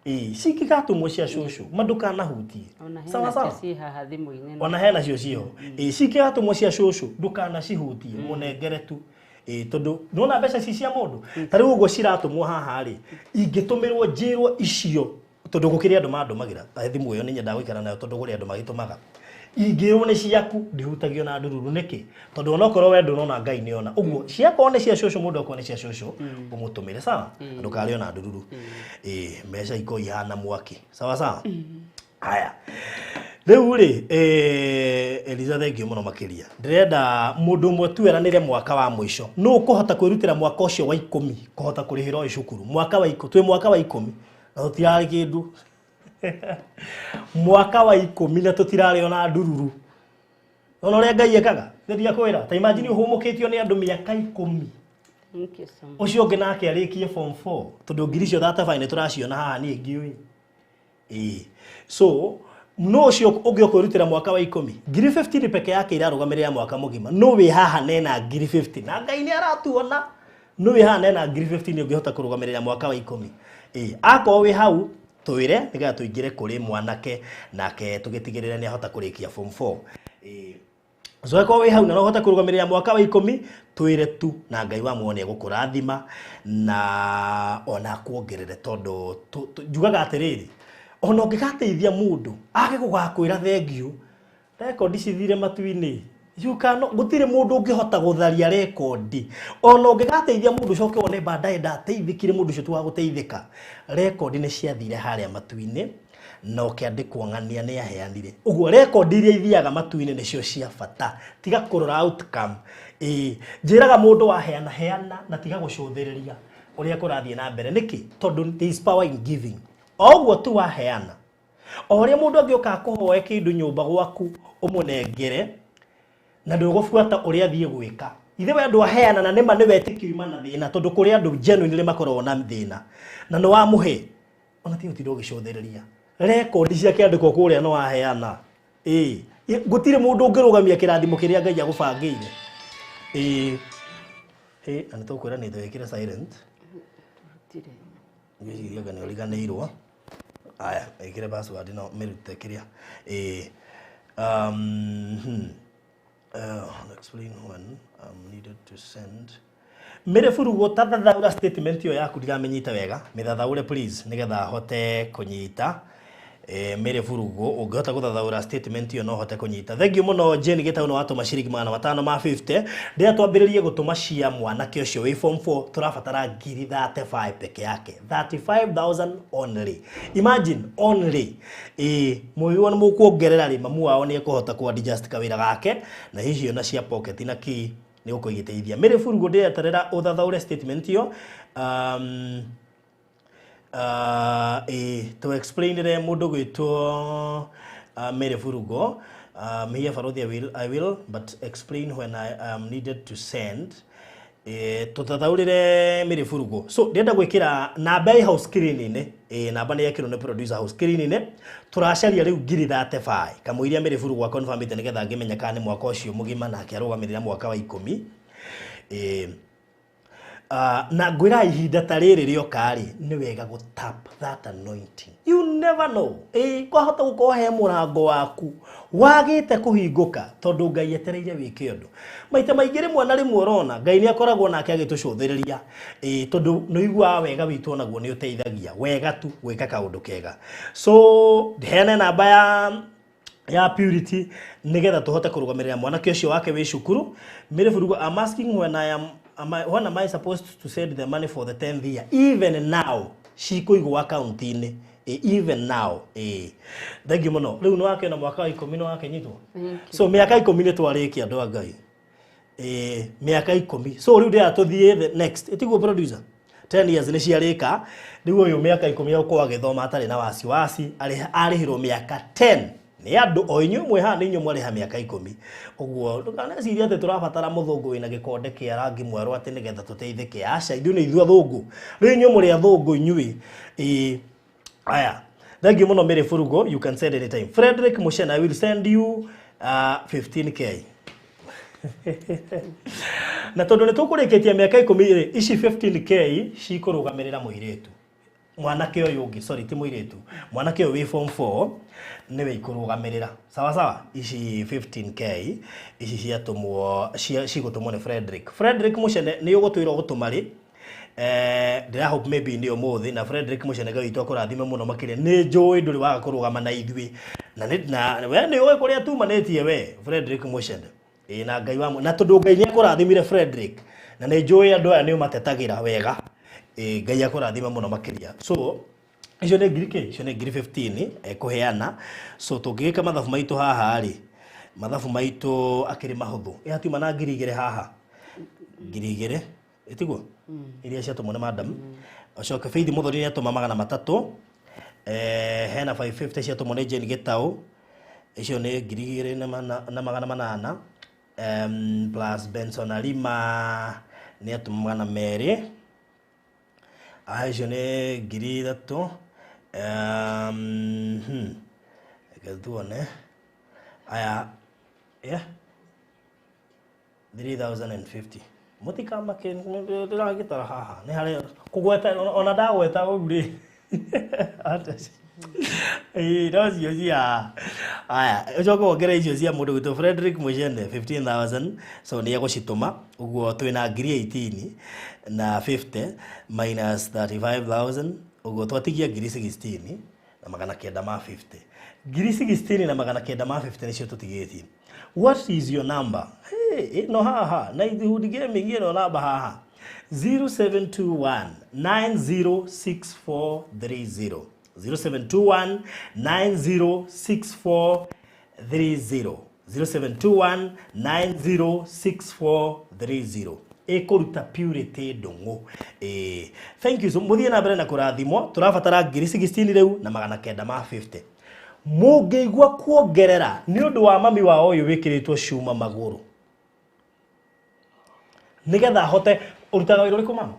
Cingĩgatũmwo cia cũcũ, ma ndũkanahutie. Ona Sawa hena sawa. cio ciĩ haha thimũ-inĩ. Ona hena cio ciho. Cingĩgatũmwo cia cũcũ, ndũkanacihutie, mũnengere tu. Tondũ nĩwona mbeca ci cia mũndũ. Ta rĩu ũguo ciratũmwo haha rĩ, ingĩtũmĩrwo njĩrwo icio, tondũ gũkĩrĩ andũ mandũmagĩra. Thimũ ĩyo nĩ nyendaga gũikara nayo tondũ kũrĩ andũ magĩtũmaga. Ingĩrwo nĩ ciaku, ndihutagio na ndururu nĩkĩ? Tondũ onokorwo we ndũrona Ngai nĩona. Ũguo ciakorwo nĩ cia cũcũ, mũndũ akorwo nĩ cia cũcũ, ũmũtũmĩre, sawa? Ndũkarĩo na ndururu. Mbeca ikorwo ihana mwaki. Sawa sawa? Haya. Rĩu rĩ, Eliza, thank you mũno makĩria. Ndĩrenda mũndũ ũmwe tu eranĩre mwaka wa mũico. Nũ ũkũhota kwĩrutĩra mwaka ũcio wa 10 kũhota kũrĩhĩra ũyũ cukuru? Mwaka wa 10, twĩ mwaka wa 10 na tũtirarĩ kĩndũ. Mwaka wa 10 na tũtirarĩ ona ndururu. Ona ũrĩa Ngai ekaga, nĩ kwĩra. Ta imagine ũhũmũkĩtio nĩ andũ mĩaka 10. Thank you so much. Ũcio ũngĩ nake arĩkie form 4 tondũ ngiri icio 35 nĩ tũraciona haha niĩ ngĩũĩ. So no ũcio ũngĩ ũkwĩrutĩra mwaka wa 10 ngiri 15 peke yake irarũgamĩrĩra mwaka mũgima. No wĩ haha nena ngiri 50 na Ngai nĩ aratuona. No wĩ haha nena ngiri 15 ũngĩhota kũrũgamĩrĩra mwaka wa 10. Akorwo wĩ hau twĩre nĩgetha tũingĩre kũrĩ mwanake nake tũgĩtigĩrĩre nĩ ahota kũrĩkia form 4. So akorwo wĩ hau na no ũhote kũrũgamĩrĩra mwaka wa 10 twĩre tu na Ngai wa muoyo nĩ egũkũrathima na ona akuongerere tondũ njugaga atĩrĩrĩ, ona ũngĩgateithia mũndũ age gũgakwĩra thengiũ, rekondi cithire matu-inĩ. You cannot, gũtirĩ mũndũ ũngĩhota gũtharia rekondi. Ona ũngĩgateithia mũndũ ũcoke wone baadaye ndateithĩkire mũndũ ũcio tu wa gũteithĩka, rekondi nĩ ciathire harĩa matu-inĩ na ũkĩandĩkwo ng'ania nĩ aheanire. Ũguo rekondi iria ithiaga matu-inĩ nĩcio cia bata. Tiga kũrora outcome. Njĩraga mũndũ waheana heana na tiga gũcũthĩrĩria ũrĩa kũrathiĩ na mbere. Nĩkĩ? Tondũ there is power in giving. O ũguo tu waheana, o ũrĩa mũndũ angĩũka akũhoe kĩndũ nyũmba gwaku ũmũnengere na ndũgũbuata ũrĩa athiĩ gwĩka. Ithe we andũ aheana na nĩma nĩ wetĩkio ima na thĩna tondũ kũrĩ andũ genuinely makoragwo na thĩna na nĩ wamũhe ona ti ũtinda ũgĩcũthĩrĩria rekondi ciake andĩkwo kũrĩa nĩ waheana. Gũtirĩ mũndũ ũngĩrũgamia kĩrathimo kĩrĩa Ngai agũbangĩire. Na nĩ tũkwĩra nĩ twĩkĩre silent. Ngwĩciria anga nĩ ũriganĩirwo. Aya, ĩkĩre password no mĩrute kĩrĩa. Explain when I'm needed to send. Mary Burugu tathathaura statement ĩyo yaku ndiramĩnyita wega, mĩthathaũre please nĩgetha hote kũnyita. Mary Burugu ũngĩhota gũthathaũra statement ĩyo no hote kũnyita. Thank you mũno Jane Gĩtaũ nĩ watũma ciringi 550. Rĩrĩa twambĩrĩrie gũtũma cia mwanake ũcio wĩ form 4 tũrabatara ngiri 35 peke yake, 35,000 only. Imagine only. Mũigua nĩ mũkuongerera rĩ, mamu wao nĩ ekũhota kũ adjust kawĩra gake na hihi ona cia pocket na key nĩ gũkorwo igĩteithia. Mary Burugu ndĩreterera ũthathaũre statement ĩyo. To explainire mũndũ gwĩtwo Mary Burugu. Here Baruthi, I will but explain when I am needed to send. Tũtathaũrĩre Mary Burugu. So ndĩrenda gwĩkĩra namba ĩ hau screen-inĩ. Namba nĩ yekĩrwo nĩ producer hau screen-inĩ. Tũracaria rĩu ngiri 35 kamũiria Mary Burugu akonfirmĩte nĩgetha ngĩmenya kana nĩ mwaka ũcio mũgima nake arũgamĩrĩra mwaka wa 10. Na ngwĩra ihinda ta rĩrĩ rĩoka rĩ, nĩ wega gũ tap that anointing. You never know. Kwahota gũkorwo he mũrango waku wagĩte kũhingũka tondũ Ngai etereire wĩke ũndũ. Maita maingĩ rĩmwe na rĩmwe ũrona Ngai nĩ akoragwo nake agĩtũcũthĩrĩria, tondũ nĩ ũiguaga wega witũ onaguo nĩ ũteithagia wega tu gwĩka kaũndũ kega. So heane namba ya Purity nigetha tuhote kurugamirira mwanake ucio wake wi cukuru. Mary Burugu, I'm asking when I am am I, when am I supposed to send the money for the 10th year? Even now cikuigwo account-inĩ. Even now. Thank you mũno. Rĩu nĩ wake na mwaka wa 10 nĩ wake nyitwo. Thank you. So mĩaka 10 nĩ twarĩkia, andũ a Ngai. Mĩaka 10. So rĩu ndĩra tũthiĩ the next, ĩtiguo producer? 10 years nĩ ciarĩka. Rĩu ũyũ mĩaka 10 egũkorwo agĩthoma atarĩ na wasiwasi. Arĩhĩrwo mĩaka 10 nĩ andũ o inyuĩ mwĩ haha, nĩ inyuĩ mwarĩha mĩaka 10. Ũguo ndũkanecirie atĩ tũrabatara mũthũngũ wĩna gĩkonde kĩa rangi mwerũ atĩ nĩgetha tũteithĩke. Aca, ithuĩ nĩ ithuĩ athũngũ. Rĩu inyuĩ mũrĩ athũngũ inyuĩ. Aya, thank you mũno Mary Furugo, you can send anytime. Frederick Mushena, I will send you 15K. Na tondũ nĩ tũkũrĩkĩtie mĩaka 10 rĩ, ici 15K cikũrũgamĩrĩra mũirĩtu, mwanake ũyũ ũngĩ, sorry, ti mũirĩtu, mwanake ũyũ wĩ form 4 nĩwe ikũrũgamĩrĩra. Sawa sawa, ici 15K ici ciatũmwo cigũtũmwo nĩ Frederick. Frederick Mushene nĩ ũgũtwĩra ũgũtũma rĩ. Ndĩra hope maybe nĩ ũmũthĩ. Na Frederick Mushene, Ngai witũ akũrathime mũno makĩria. Nĩ njũĩ ndũrĩ waga kũrũgama na ithuĩ na na we nĩ ũĩ kũrĩa tumanĩtie we Frederick Mushene. Na Ngai wa na tondũ Ngai nĩ akũrathimire Frederick, na nĩ njũĩ andũ aya nĩ ũmatetagĩra wega. Ngai akũrathime mũno makĩria. So icio nĩ ngiri kĩ? Icio nĩ ngiri 15 ekũheana. So tũngĩgĩka mathabu maitũ haha rĩ, mathabu maitũ akĩrĩ mahũthũ. Hatiuma na 2,000 haha, 2,000 ĩtiguo iria ciatũmwo nĩ madam. Ũcoke Faith Mũthoni nĩ atũma 300. Hena 550 ciatũmwo nĩ Jane Gĩtaũ. Icio nĩ 2,800, plus Benson Arima nĩ atũma 200. Aha, icio nĩ 3,000. Reke tuone aya, yeah, 3050. Mũtikamake, ndĩragĩtara haha nĩ harĩa kũgweta ona ndagweta ũru rĩ. Ĩĩ, no cio cia aya, ũcoke wongerere icio cia mũndũ gwĩtwo Frederick Mushene, 15,000. So nĩ egũcitũma. Ũguo twĩna ngiri 18 na 50 minus 35,000. Ũguo twatigia ngiri 16 na 950. Ngiri 16 na 950 nĩcio tũtigĩtie. What is your number? Hey, ĩno haha na Ithundi Gaming, ĩno namba haha, 0721 906430, 0721 906430, 0721 906430 ĩkũruta Purity Ndung'u. Thank you. So mũthiĩ na mbere na kũrathimwo. Tũrabatara ngiri 16 rĩu na 950. Mũngĩigua kuongerera nĩ ũndũ wa mami wao ũyũ wĩkĩrĩtwo cuma magũrũ nĩgetha ahote. Ũrutaga wĩra ũrĩkũ, mama?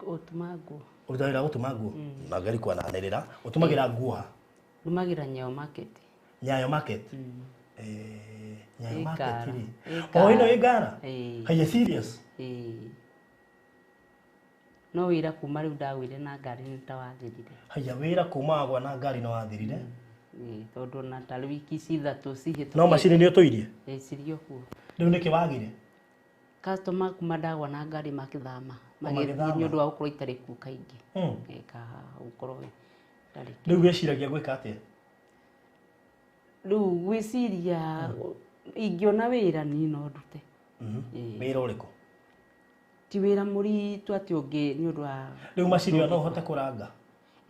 Gũtuma nguo. Ũrutaga wĩra wa gũtuma nguo na ngari kwananĩrĩra. Ũtumagĩra nguo ha? Ndumagĩra Nyayo Market. Nyayo Market. Nyayo Ĩ Market Ngara. rĩ? Ĩ O ĩno Ngara. ĩ Ngara? Ĩ. Haya, serious? Ĩ. No wĩra kuma rĩu ndagũire na ngari nĩ ta wathirire. Haya, wĩra kuma wagwa na ngari nĩ wathirire? Tondu ona tarĩ wiki ici ithatũ cihĩtũkĩte. No macini nĩ ũtũirie? Cirĩ o kuo. Rĩu nĩkĩ wagire? Customer kuma ndagwa na ngari makĩthama. Magĩthiĩ Magĩthama. nĩ ũndũ wa gũkorwo itarĩ kuo kaingĩ. Ka gũkorwo ndarĩ. Rĩu wĩciragia gwĩka atĩa? Rĩu gwĩciria ingĩona wĩra niĩ no ndute. Wĩra ũrĩkũ? Ti wĩra mũritũ atĩ ũngĩ nĩ ũndũ wa Rĩu macini ĩyo no ũhote kũranga?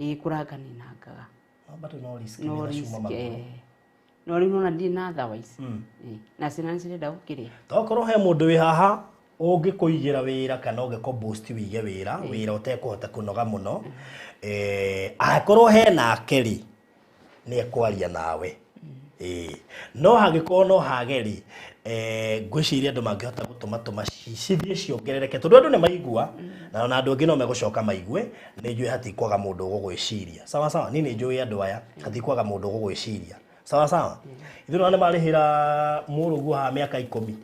Ĩĩ, kũranga nĩ nangaga. No, bado no risk No nĩ na risk, cuma magũrũ. No rĩu nona ndirĩ na otherwise. Na ciana nĩ cirenda gũkĩrĩa. Tokorwo he mũndũ wĩ haha ũngĩkũigĩra wĩra kana ũngĩkũ boost wĩige wĩra, wĩra ũtekũhota kũnoga mũno. Angĩkorwo he nake rĩ, nĩ ekwaria nawe. No hangĩkorwo no hage rĩ, ngwĩciria andũ mangĩhota gũtũma tũma cithiĩ ciongerereke, tondũ andũ nĩ maigua, na ona andũ angĩ no megũcoka maigue. Nĩ njũĩ hatikwaga mũndũ ũgũgwĩciria. Sawa sawa, niĩ nĩ njũĩ andũ aya, hatikwaga mũndũ ũgũgwĩciria. Sawa sawa. Ithuĩ nĩ marĩhĩra mũrũguo haha mĩaka 10,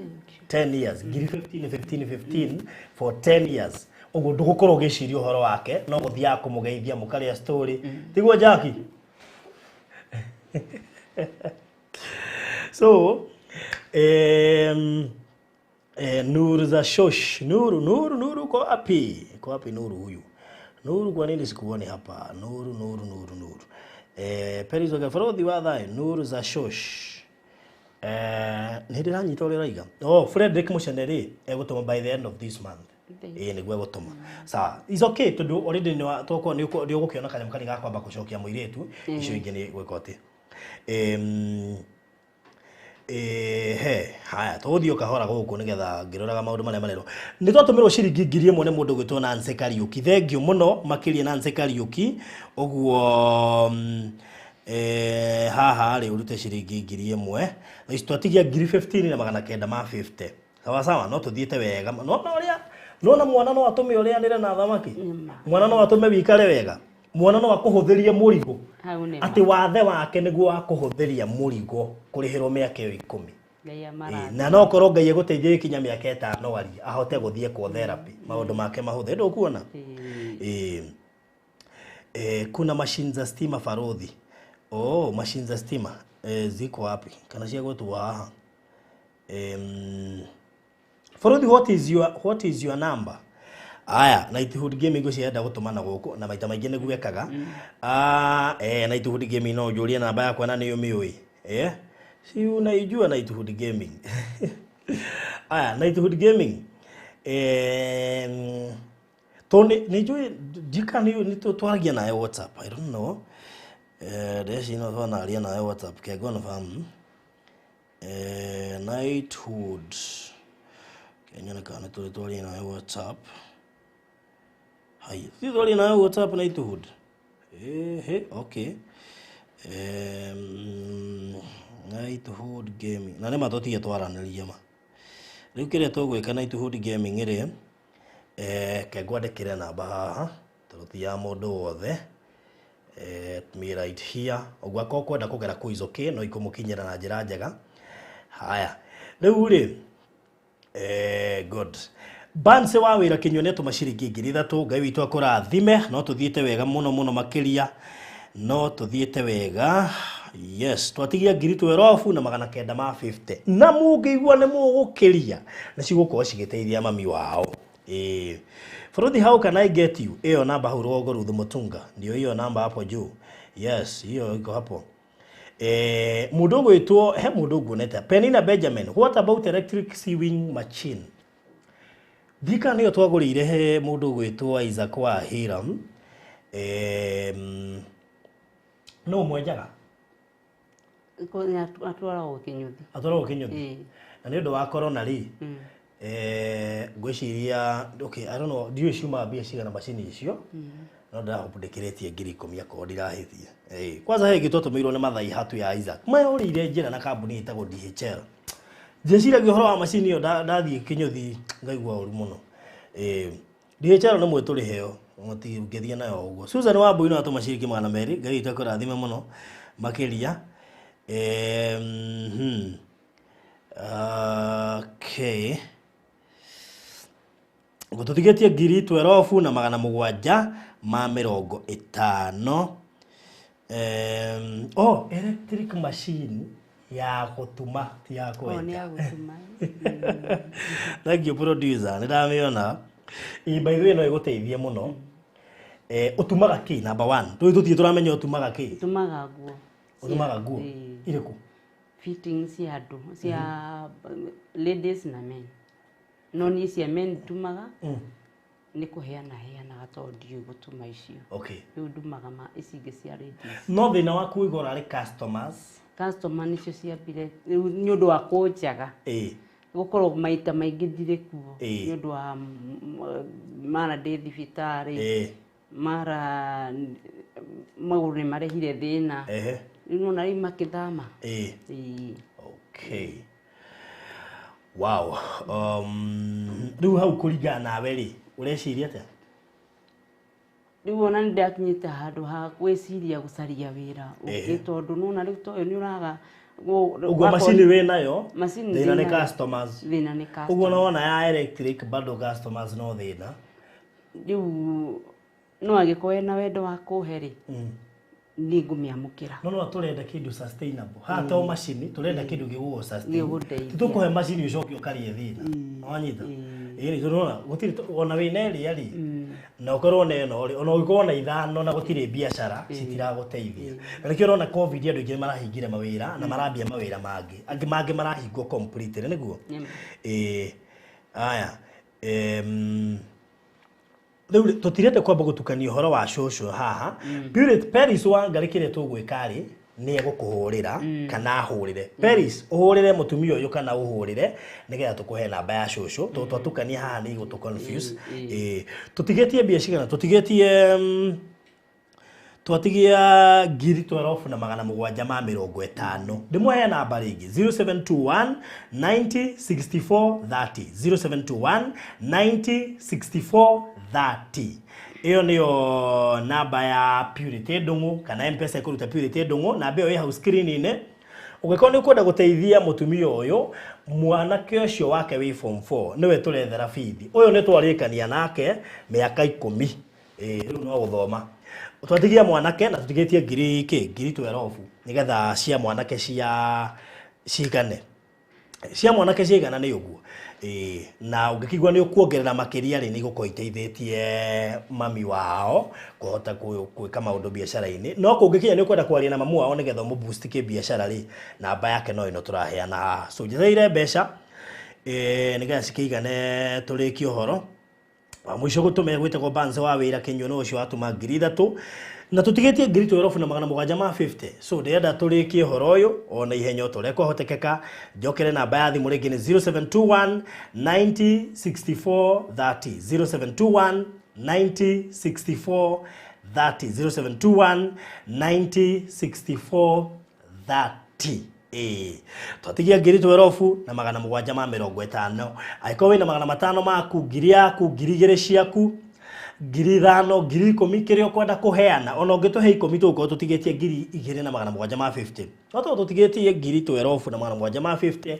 10 years, ngiri 15, 15, 15 for 10 years. Ũguo ndũgũkorwo ũgĩciria ũhoro wake, no gũthiaga kũmũgeithia mũkarĩa story. Tiguo Jackie? So, Nuru za Shosh, Nuru, Nuru, Nuru uko wapi? Uko wapi Nuru huyu? Nuru, kwa nini sikuoni hapa? Nuru, Nuru, Nuru, Nuru. Perizo Gafarodhi wa thayo, Nuru za Shosh. Nĩ ndĩranyita ũrĩa ũraiga. Oh, Frederick Mucene egũtũma by the end of this month. Nĩguo egũtũma. Sawa, it's okay tondũ already nĩ tokorwo nĩ ũgũkĩona kanyamũ karĩa ga kwamba gũcokia mũirĩtu, icio ingĩ nĩ gwĩka atĩa. He haya tũgũthiĩ o kahora gũkũ nĩgetha ngĩroraga maũndũ marĩa marerwo. Nĩ twatũmĩrwo ciringi ngiri ĩmwe nĩ mũndũ ũgwĩtwo Nancy Kariũki. Thengiũ mũno makĩria Nancy Kariũki. Ũguo, haha rĩ ũrute ciringi ngiri ĩmwe. Thaa ici twatigia ngiri 15 na magana kenda ma 50. Sawa sawa, no tũthiĩte wega. No ũrĩa, nĩwona mwana no atũme ũrĩanĩre na thamaki? Mwana no atũme wĩikare wega? Mwana no akũhũthĩrie mũrigo? Hau nĩ ma. Atĩ wathe wake nĩguo akũhũthĩria mũrigo kũrĩhĩrwo mĩaka ĩyo 10. Ngai amarathime. Na no korwo Ngai egũteithia gĩkinya mĩaka 5 arie, ahote gũthiĩ kwa therapy, maũndũ make mahũthe. Ndũkuona? Kuna machine za stima Farodhi. Oh, machine za stima. Ziko wapi? Kana cia gwetwo haha. Farodhi, what is your number? Aya, Nighthood Gaming ngwĩciria enda gũtũmana gũkũ na maita maingĩ nĩguo ekaga. Nighthood Gaming no ũnjũrie namba yakwa na nĩ ũmĩũĩ. Si unaijua Nighthood Gaming. Aya, Nighthood Gaming. Tondũ nĩ njũĩ ndika nĩ twaragia nawe WhatsApp. I don't know. Ndeci no twanaria nawe WhatsApp. Ke confirm. Nighthood. Kenyone kana tũrĩ twaria nawe WhatsApp. Hai, si twaria nawe WhatsApp Nighthood. Okay. Nighthood Gaming. Na nĩ ma tũtige twaranĩria ma. Rĩu kĩrĩa tũgwĩka Nighthood Gaming rĩ, ke ngwandĩkĩre namba haha, tondũ ti ya mũndũ wothe. Me right here. Ũguo akorwo kwenda kũgera kũu is okay, no ikũmũkinyĩra na njĩra njega. Haya. Rĩu rĩ, good. Banse wa wĩra Kĩnyua nĩ atũma ciringi ngiri ithatũ. Ngai witũ akũrathime. No tũthiĩte wega mũno mũno makĩria. No tũthiĩte wega. Yes, twatigia ngiri twerobu na magana kenda ma 50. Na mũngĩigua nĩ mũgũkĩria, nĩ cigũkorwo cigĩteithia mami wao. Farodhi, how can I get you? Hiyo namba hau rũgongo Ruth Mutunga. Ndio hiyo namba hapo juu. Yes, hiyo iko hapo. Mũndũ ũgwĩtwo, he mũndũ nguonete. Penina Benjamin, what about electric sewing machine? Thika nĩyo twagũrĩire he mũndũ ũgwĩtwo Isaac wa Hiram. No mwenjaga? Atwaragwo Kĩnyũthi. Atwaragwo Kĩnyũthi? Na nĩ ũndũ wa corona rĩ, ngwĩciria, okay, I don't know, ndiũĩ ciumaga mbia cigana macini icio. No ndĩrahope ndĩkĩrĩtie ngiri ikũmi akorwo ndirahĩtia. Kwanza he ĩngĩ twatũmĩirwo nĩ Mathai Hatu ya Isaac. Mayorĩire njĩra na kambuni ĩtagwo DHL. Ndĩciragia ũhoro wa macini ĩyo ndathiĩ Kĩnyũthi ngaigua ũru mũno. DHL nĩ mwe tũrĩheo, mũtingĩthiĩ nayo ũguo. Susan Wambui no atũma ciringi magana merĩ, Ngai witũ akũrathime mũno makĩria. Okay. Gũtũtigĩtie ngiri twerobu na magana mũgwanja ma mĩrongo ĩtano. Oh, electric machine ya gũtuma ti ya O nĩ kwenja. ya gũtuma. Thank you, producer, nĩ ndamĩona. Ĩ, by the way, no ĩgũteithie mũno. Ũtumaga kĩ? Number one, tũĩ tũtirĩ tũramenya ũtumaga kĩ. Tumaga nguo. Ũtumaga nguo Ĩĩ. irĩkũ? Fitting cia andũ, cia ladies na men. No niĩ cia men ndumaga, nĩ kũheana heanaga tondũ ndiũĩ gũtuma icio. Okay. Rĩu ndumaga ma ici ingĩ cia ladies. No thĩna waku ũigua ũrarĩ customers? Customer nĩcio ciambire rĩu nĩ ũndũ wa kũnjaga. Gũkorwo maita maingĩ ndirĩ kuo. Nĩ ũndũ wa mara ndĩ thibitarĩ. Mara magũrũ nĩ marehire thĩna. Rĩu nĩwona rĩu makĩthama. Okay. Wow. Rĩu hau kũringana nawe rĩ, ũreciria atĩa? Rĩu ona nĩ ndakinyĩte handũ ha gwĩciria gũcaria wĩra ũngĩ tondũ nĩwona rĩu ta ũyũ nĩ ũraga Ũguo macini wĩ nayo, Macini thĩna nĩ ndĩ nayo. customers. Thĩna nĩ Ũguo customer. nĩwona ya electric bado customers no thĩna. Rĩu no angĩkorwo ena wendo wa kũhe rĩ, nĩ ngũmĩamũkĩra. No no tũrenda kĩndũ sustainable. Haha to macini, tũrenda kĩndũ gĩgũgũ sustain. Gĩgũndeithia. Tũkũhe macini ũcoke ũkarie thĩna. Wanyita? Ĩĩ, tũrona gũtirĩ ona wĩna ĩrĩa rĩ, na ũkorwo na ĩno rĩ, ona ũngĩkorwo na ithano na gũtirĩ biacara, citiragũteithia. Na nĩkĩo ũrona COVID andũ aingĩ marahingire mawĩra na marambia mawĩra mangĩ. Angĩ mangĩ marahingwo completely, nĩguo? Ĩĩ. Aya. Rĩu tũtirende kwamba gũtukania ũhoro wa cũcũ haha. Purity Paris wa Ngarĩ kĩrĩa tũgwĩka rĩ, nĩ egũkũhũrĩra kana ahũrĩre. Paris, ũhũrĩre mũtumia ũyũ kana ũhũrĩre nĩgetha tũkũhe namba ya cũcũ, tondũ twatukania haha nĩ igũtũ confuse. Tũtigĩtie mbia cigana? Tũtigĩtie, twatigia ngiri twerobu na magana mũgwanja ma mĩrongo ĩtano. Ndĩmũhe namba rĩngĩ, 0721 90 64 30, 0721 90 64 30. Ĩyo nĩyo namba ya Purity Ndung'u kana M-Pesa ĩkũruta Purity Ndung'u, namba ĩyo ĩ hau screen-inĩ. Ũngĩkorwo nĩ ũkwenda gũteithia mũtumia ũyũ, mwanake ũcio wake wĩ form 4 nĩwe tũrethera bithi. Ũyũ nĩ twarĩkania nake mĩaka 10. Rĩu no gũthoma. Twatigia mwanake na tũtigĩtie ngiri kĩ, ngiri twerobu nĩgetha cia mwanake cia cigane. Cia mwanake cigana nĩ ũguo. Na ũngĩkigua nĩ ũkuongerera makĩria rĩ, nĩ igũkorwo iteithĩtie mami wao kũhota gwĩka maũndũ biacara-inĩ. No kũngĩkinya nĩ ũkwenda kwaria na mamu wao nĩgetha ũmũ boost kĩbiacara rĩ, namba yake no ĩno tũraheana haha. So njetereire mbeca, nĩgetha cikĩigane tũrĩkie ũhoro. Wa mũico gũtũma gwĩtagwo Banze wa wĩra Kĩnyua nĩ ũcio watũma ngiri ithatũ. Na tũtigĩtie ngiri twerobu na magana mũgwanja ma 50. So ndĩrenda tũrĩkie ũhoro ũyũ ona ihenya o ta ũrĩa kwahotekeka. Njokere namba ya thimũ rĩngĩ nĩ 0721 90 64 30, 0721 90 64 30, 0721 90 64 30. Twatigia ngiri twerobu na magana mũgwanja ma mĩrongo ĩtano. Angĩkorwo wĩna magana matano maku, ngiri yaku, ngiri igĩrĩ ciaku, ngiri ithano, ngiri ikũmi, kĩrĩa ũkwenda kũheana, ona ũngĩtũhe ikũmi tũgũkorwo tũtigĩtie ngiri igĩrĩ na magana mũgwanja ma 50. No tondũ tũtigĩtie ngiri twerobu na magana mũgwanja ma 50,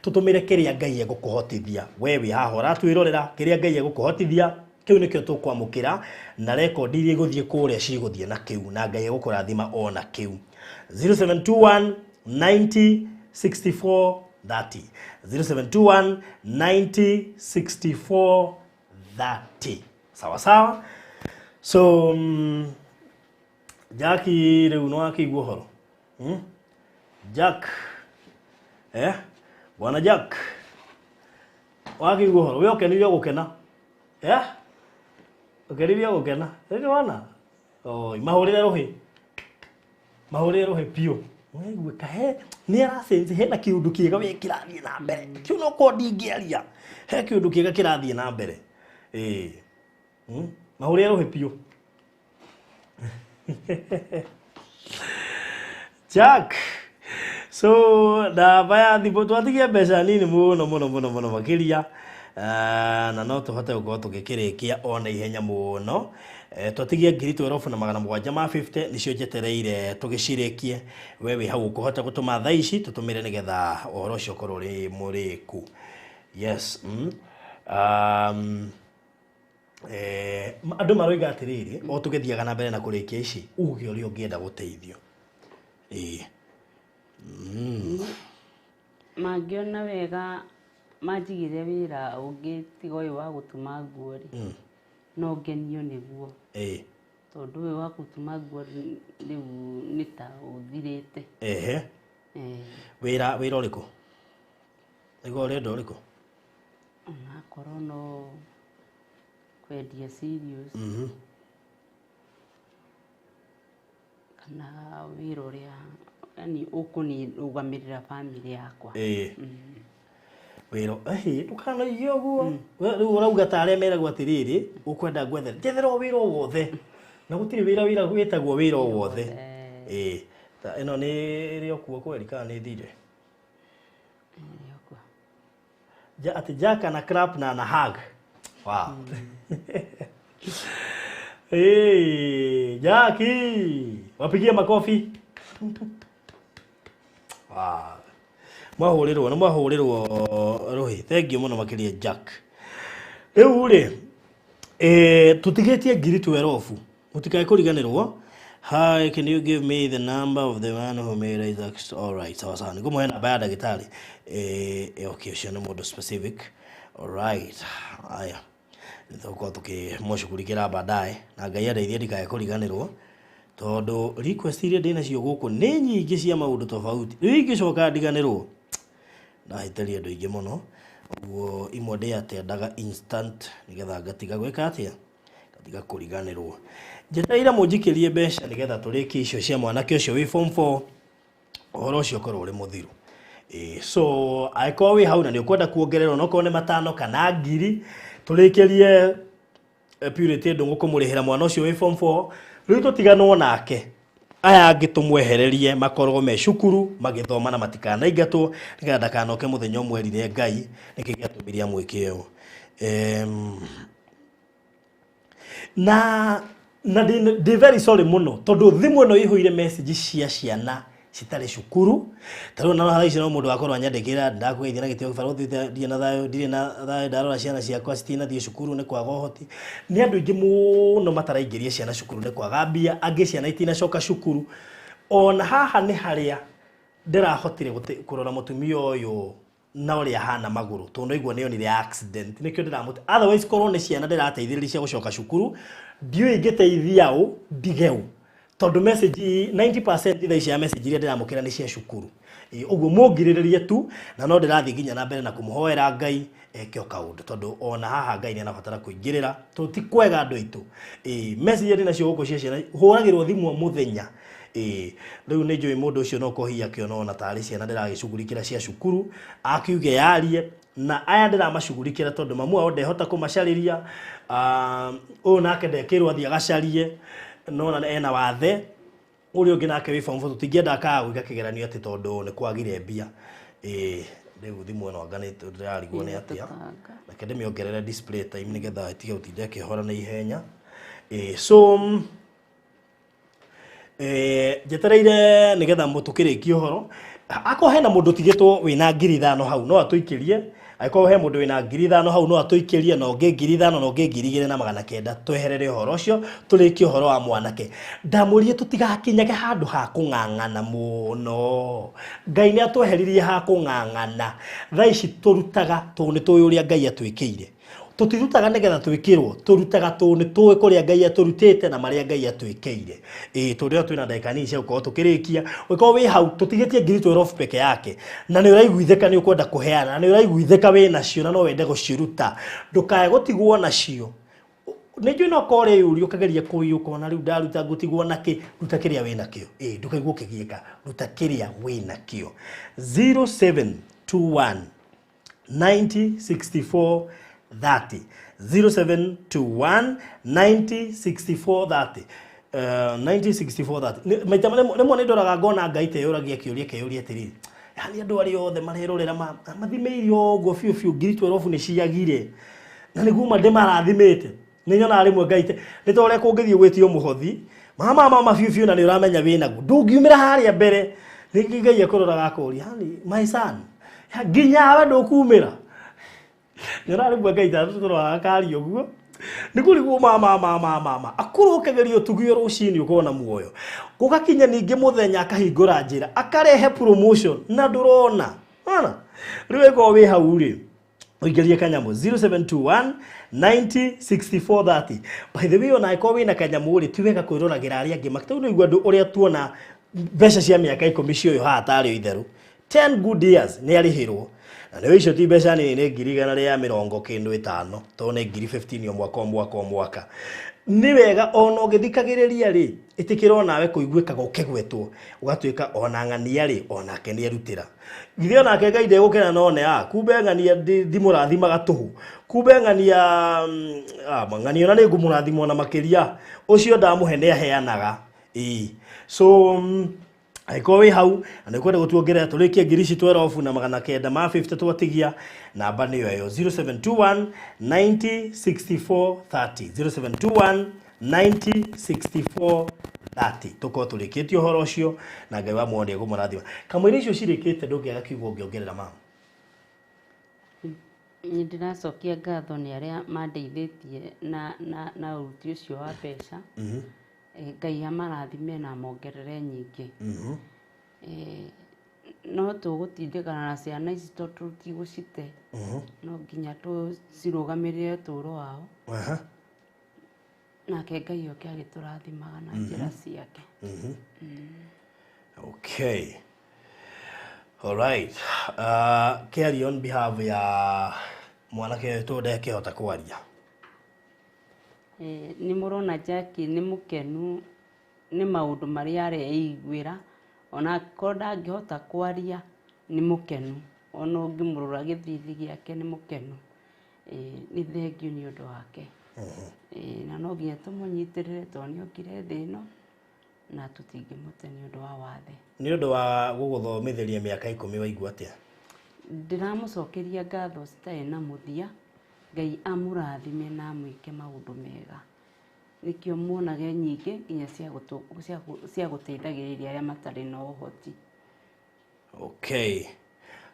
tũtũmĩre kĩrĩa Ngai egũkũhotithia. We wĩ haha ũratwĩrorera, kĩrĩa Ngai egũkũhotithia, kĩu nĩkĩo tũkwamũkĩra, na rekondi iria igũthiĩ kũrĩa cigũthiĩ na kĩu, na Ngai egũkũrathima ona kĩu. 0721 90 64 30, 0721 90 64 30. Sawa sawa. So Jackie rĩu nĩ wakĩigua ũhoro? Jack. Bwana Jack. Wakĩigua ũhoro? We ũkenirio gũkena. Ũkenirio gũkena. Rĩu wana? Oi, mahũrĩre rũhĩ. Mahũrĩre rũhĩ biũ. Wewe kahe nĩ arasense hena kĩũndũ kĩega we kĩrathiĩ na mbere. Kĩu no korwo ndingĩaria. He kĩũndũ kĩega kĩrathiĩ na mbere. Mahũrĩre rũhĩ biũ. Jack. So namba ya thimũ twatigie mbeca nini mũno mũno mũno mũno makĩria. Na no tũhote gũkorwo tũgĩkĩrĩkia ona ihenya mũno. Twatigie ngiri twerobu na magana mũgwanja ma 50 nĩcio njetereire tũgĩcirĩkie. We wĩ hau ũkũhota gũtũma thaa ici tũtũmĩre nĩgetha ũhoro ũcio ũkorwo ũrĩ mũrĩku. Yes. Andũ maroiga atĩrĩrĩ, o tũgĩthiaga na mbere na kũrĩkia ici, uge ũrĩa ũngĩenda gũteithio. Ĩĩ. Mangĩona wega manjigĩre wĩra ũngĩ tiga ũyũ wa gũtuma nguo rĩ, no ngenio nĩguo. Tondũ ũyũ wa gũtuma nguo rĩu nĩ ta ũthirĩte. Ehe. Wĩra wĩra ũrĩkũ? Nĩguo ũrenda ũrĩkũ? Onakorwo no kwendia cereals kana wĩra ũrĩa yani ũkũnĩrũgamĩrĩra bamĩrĩ yakwa. Ĩĩ. Wĩra ehe, ndũkanoige ũguo. We rĩu ũrauga ta arĩa meragwo atĩrĩrĩ, ũkwenda ngwethere. Njethera o wĩra o wothe. Na gũtirĩ wĩra wĩra wĩtagwo wĩra o wothe. Ĩĩ. Ta ĩno nĩ ĩrĩ o kuo kweri kana nĩ thire? Ĩrĩ o kuo. Ja, ati Jack ana clap na ana hug. Wow. Hey, Jackie, wapigie makofi. Wow. Mwahũrĩrwo, nĩ mwahũrĩrwo rũhĩ. Thank you mũno makĩria Jack. Rĩu rĩ, tũtigĩtie ngiri 12. Mũtikae kũriganĩrwo. Hi, can you give me the number of the man who made Isaac's? All right, sawa sawa. Nĩngũmũhe namba ya ndagĩtarĩ. Okay, ũcio nĩ mũndũ specific. All right. Aya. Nĩtũgũkorwo tũkĩmũshughulikĩra baadaye na Ngai andeithie ndikae kũriganĩrwo tondũ request iria ndĩnacio gũkũ nĩ nyingĩ cia maũndũ tofauti. Rĩu ingĩcoka ndiganĩrwo ndahĩtĩria andũ aingĩ mũno. Ũguo imwe ndĩatendaga instant nĩgetha ngatiga gwĩka atĩa, ngatiga kũriganĩrwo. Njetereire mũnjikĩrie mbeca nĩgetha tũrĩkie icio cia mwanake ũcio wĩ form 4, ũhoro ũcio ũkorwo ũrĩ mũthiru. So angĩkorwo wĩ hau na nĩ ũkwenda kuongererwo onokorwo nĩ 5 kana ngiri, tũrĩkĩrie Purity Ndung'u kũmũrĩhĩra mwana ũcio wĩ form 4, rĩu tũtiganwo nake. Aya angĩ tũmwehererie makorwo me cukuru magĩthoma na matikanaingatwo nĩgetha ndakanoke mũthenya ũmwe erire Ngai nĩkĩ gĩatũmire amwĩke ũũ. Na ndĩ very sorry mũno tondũ thimũ ĩno ĩihũire message cia ciana citarĩ cukuru. Ta rĩu na thaa ici no mũndũ akorwo anyandĩkĩra, ndakũgeithia na gĩtĩo barũthi, ndirĩ na thayũ, ndirĩ na thayũ, ndarora ciana ciakwa citinathiĩ cukuru nĩ kwaga ũhoti. Nĩ andũ aingĩ mũno mataraingĩria ciana cukuru nĩ kwaga mbia, angĩ ciana itinacoka cukuru. Ona haha nĩ harĩa ndĩrahotire kũrora mũtumia ũyũ na ũrĩa ahana magũrũ, tondũ ndaigua nĩ onire accident, nĩkĩo ndĩramũte. Otherwise korwo nĩ ciana ndĩrateithĩrĩria cia gũcoka cukuru, ndiũĩ ingĩteithia ũ, ndige ũ. Tondũ message 90% thaa ici ya message iria ndĩramũkĩra nĩ cia cukuru. Ũguo mũngirĩrĩrie tu, na no ndĩrathiĩ nginya na mbere na kũmũhoera Ngai eke o kaũndũ, tondũ ona haha Ngai nĩ arabatara kũingĩrĩra, tondũ ti kwega andũ aitũ. Message iria ndĩnacio gũkũ cia ciana, hũragĩrwo thimũ o mũthenya. Rĩu nĩ njũĩ mũndũ ũcio no korwo hihi akĩona ona tarĩ ciana ndĩragĩcugurikĩra cia cukuru, akiuge yarie, na aya ndĩramacugurikĩra tondũ mamu wao ndehota kũmacarĩria, ũyũ nake ndekĩrwo athiĩ agacarie, nona ena wathe, ũrĩa ũngĩ nake wĩ form 4, tũtingĩenda akaga gwĩka kĩgeranio atĩ tondũ nĩ kwagire mbia. Rĩu thimũ ĩno anga nĩ ndĩrarigwo nĩ atĩa. Reke ndĩmĩongerere display time nĩgetha ĩtige gũtinda ĩkĩhora na ihenya. So, njetereire nĩgetha mũtũkĩrĩkie ũhoro. Akorwo hena mũndũ ũtigĩtwo wĩna ngiri 5 hau no atũikĩrie, angĩkorwo he mũndũ wĩna ngiri 5 hau no atũikĩrie, na ũngĩ ngiri 5 na ũngĩ ngiri igĩrĩ na magana kenda, tweherere ũhoro ũcio, tũrĩkie ũhoro wa mwanake. Ndamũrie tũtigakinyage handũ ha kũng'ang'ana mũno. Ngai nĩ atweheririe ha kũng'ang'ana. Thaa ici tũrutaga tondũ nĩ tũĩ ũrĩa Ngai atwĩkĩire. Tũtirutaga nĩgetha twĩkĩrwo, tũrutaga tondũ nĩ tũĩ kũrĩa Ngai atũrutĩte na marĩa Ngai atwĩkĩire. Tondũ ĩyo twĩna ndagĩka nini cia gũkorwo tũkĩrĩkia. Ũngĩkorwo wĩ hau, tũtigĩtie ngiri 12 peke yake, na nĩ ũraiguithĩka nĩ ũkwenda kũheana, na nĩ ũraiguithĩka wĩ nacio na no wende gũciruta, ndũkae gũtigwo nacio. Nĩ njũĩ no korwo ũreyũria ũkageria kũiyũ ũkona rĩu ndaruta ngũtigwo na kĩ, ruta kĩrĩa wĩ nakĩo. Ndũkaigua ũkĩgiĩka, ruta kĩrĩa wĩ nakĩo. 0721 90 64 30. 0721 90 64 30. 90 64 30. Maita rĩmwe nĩ ndoraga ngona Ngai teyũragia kĩũria kĩũria atĩrĩrĩ, yani andũ arĩa othe marerorera mathimĩire ũguo biũ biũ ngiri 12 nĩ ciagire, na nĩguo ma ndĩmarathimĩte. Nĩ nyonaga rĩmwe Ngai nĩ ta ũrĩa kũngĩthiĩ gwĩtio mũhothi, mama mama biũ biũ na nĩ ũramenya wĩnaguo, ndũngiumĩra harĩa mbere. Ningĩ Ngai akũroraga akũria, yani my son, nginya we ndũkumĩra. Nyonaga rĩmwe Ngai ta tũroraga akaria ũguo. Nĩ kũrigwo ma ma ma ma ma akũrokegeria ũtugi o rũcinĩ ũkona muoyo. Gũgakinya ningĩ mũthenya akahingũra njĩra, akarehe promotion na ndũrona. Ona? Rĩu ĩkorwo wĩ hau rĩ, ũingĩrie kanyamũ 0721 90 64 30. By the way, ona ĩkorwo wĩna kanyamũ rĩ, ti wega kwĩroragĩra arĩa angĩ. Makĩtau nĩ igua andũ ũrĩa tuona mbeca cia mĩaka 10 cioyo haha tarĩ o itherũ. 10 good years nĩ arĩhĩrwo. Na nĩ icio ti mbeca nini, nĩ 150,000 tondũ nĩ 15,000 o mwaka o mwaka o mwaka. Nĩ wega ona ũgĩthikagĩrĩria rĩ, ĩtĩkĩra onawe kũiguĩkaga ũkĩgwetwo, ũgatuĩka ona ng'ania rĩ, onake nĩ erutĩra. Githĩ onake Ngai ndegũkena none a kumbe ng'ania ndimũrathimaga tũhũ. Kumbe ng'ania ng'ania ona nĩ ngũmũrathima ona makĩria. Ũcio ndamũhe nĩ aheanaga. Ĩĩ. So angĩkorwo wĩ hau na nĩ ũkwenda gũtuongerera tũrĩkie ngiri ici twerobu na 950 twatigia, namba nĩyo ĩyo 0721 90 64 30, 0721 90 64 30. Tũkorwo tũrĩkĩtie ũhoro ũcio na Ngai wa muoyo nĩegũmũrathima. Kamũira icio cirĩkĩte ndũngĩaga kiugo ũngĩongerera mama. Nĩ ndĩracokia ngatho nĩ arĩa mandeithĩtie na ũruti ũcio wa mbeca. Ngai amarathime na amongerere nyingĩ. No tũgũtindĩkana na ciana ici tondũ tũtigũcite. No nginya tũcirũgamĩrĩre ũtũũro wao. Nake Ngai oke agĩtũrathimaga na njĩra ciake. Okay. All right. Carry on behalf ya mwanake ũyũ ndekĩhota kwaria. Nĩ mũrona Jackie nĩ mũkenu nĩ maũndũ marĩa areiguĩra, ona akorwo ndangĩhota kwaria nĩ mũkenu, ona ũngĩmũrora gĩthithi gĩake nĩ mũkenu. Nĩ thengiũ nĩ ũndũ wake. Na no nginya tũmũnyitĩrĩre tondũ nĩ okire thĩ ĩno na tũtingĩmũte nĩ ũndũ wa wathe. Nĩ ũndũ wa gũgũthomithĩria mĩaka 10 waigua atĩa? Ndĩramũcokeria ngatho citarĩ na mũthia. Ngai amũrathime na amwĩke maũndũ mega. Nĩkĩo muonage nyingĩ nginya cia gũteithagĩrĩria arĩa matarĩ na ũhoti. Okay.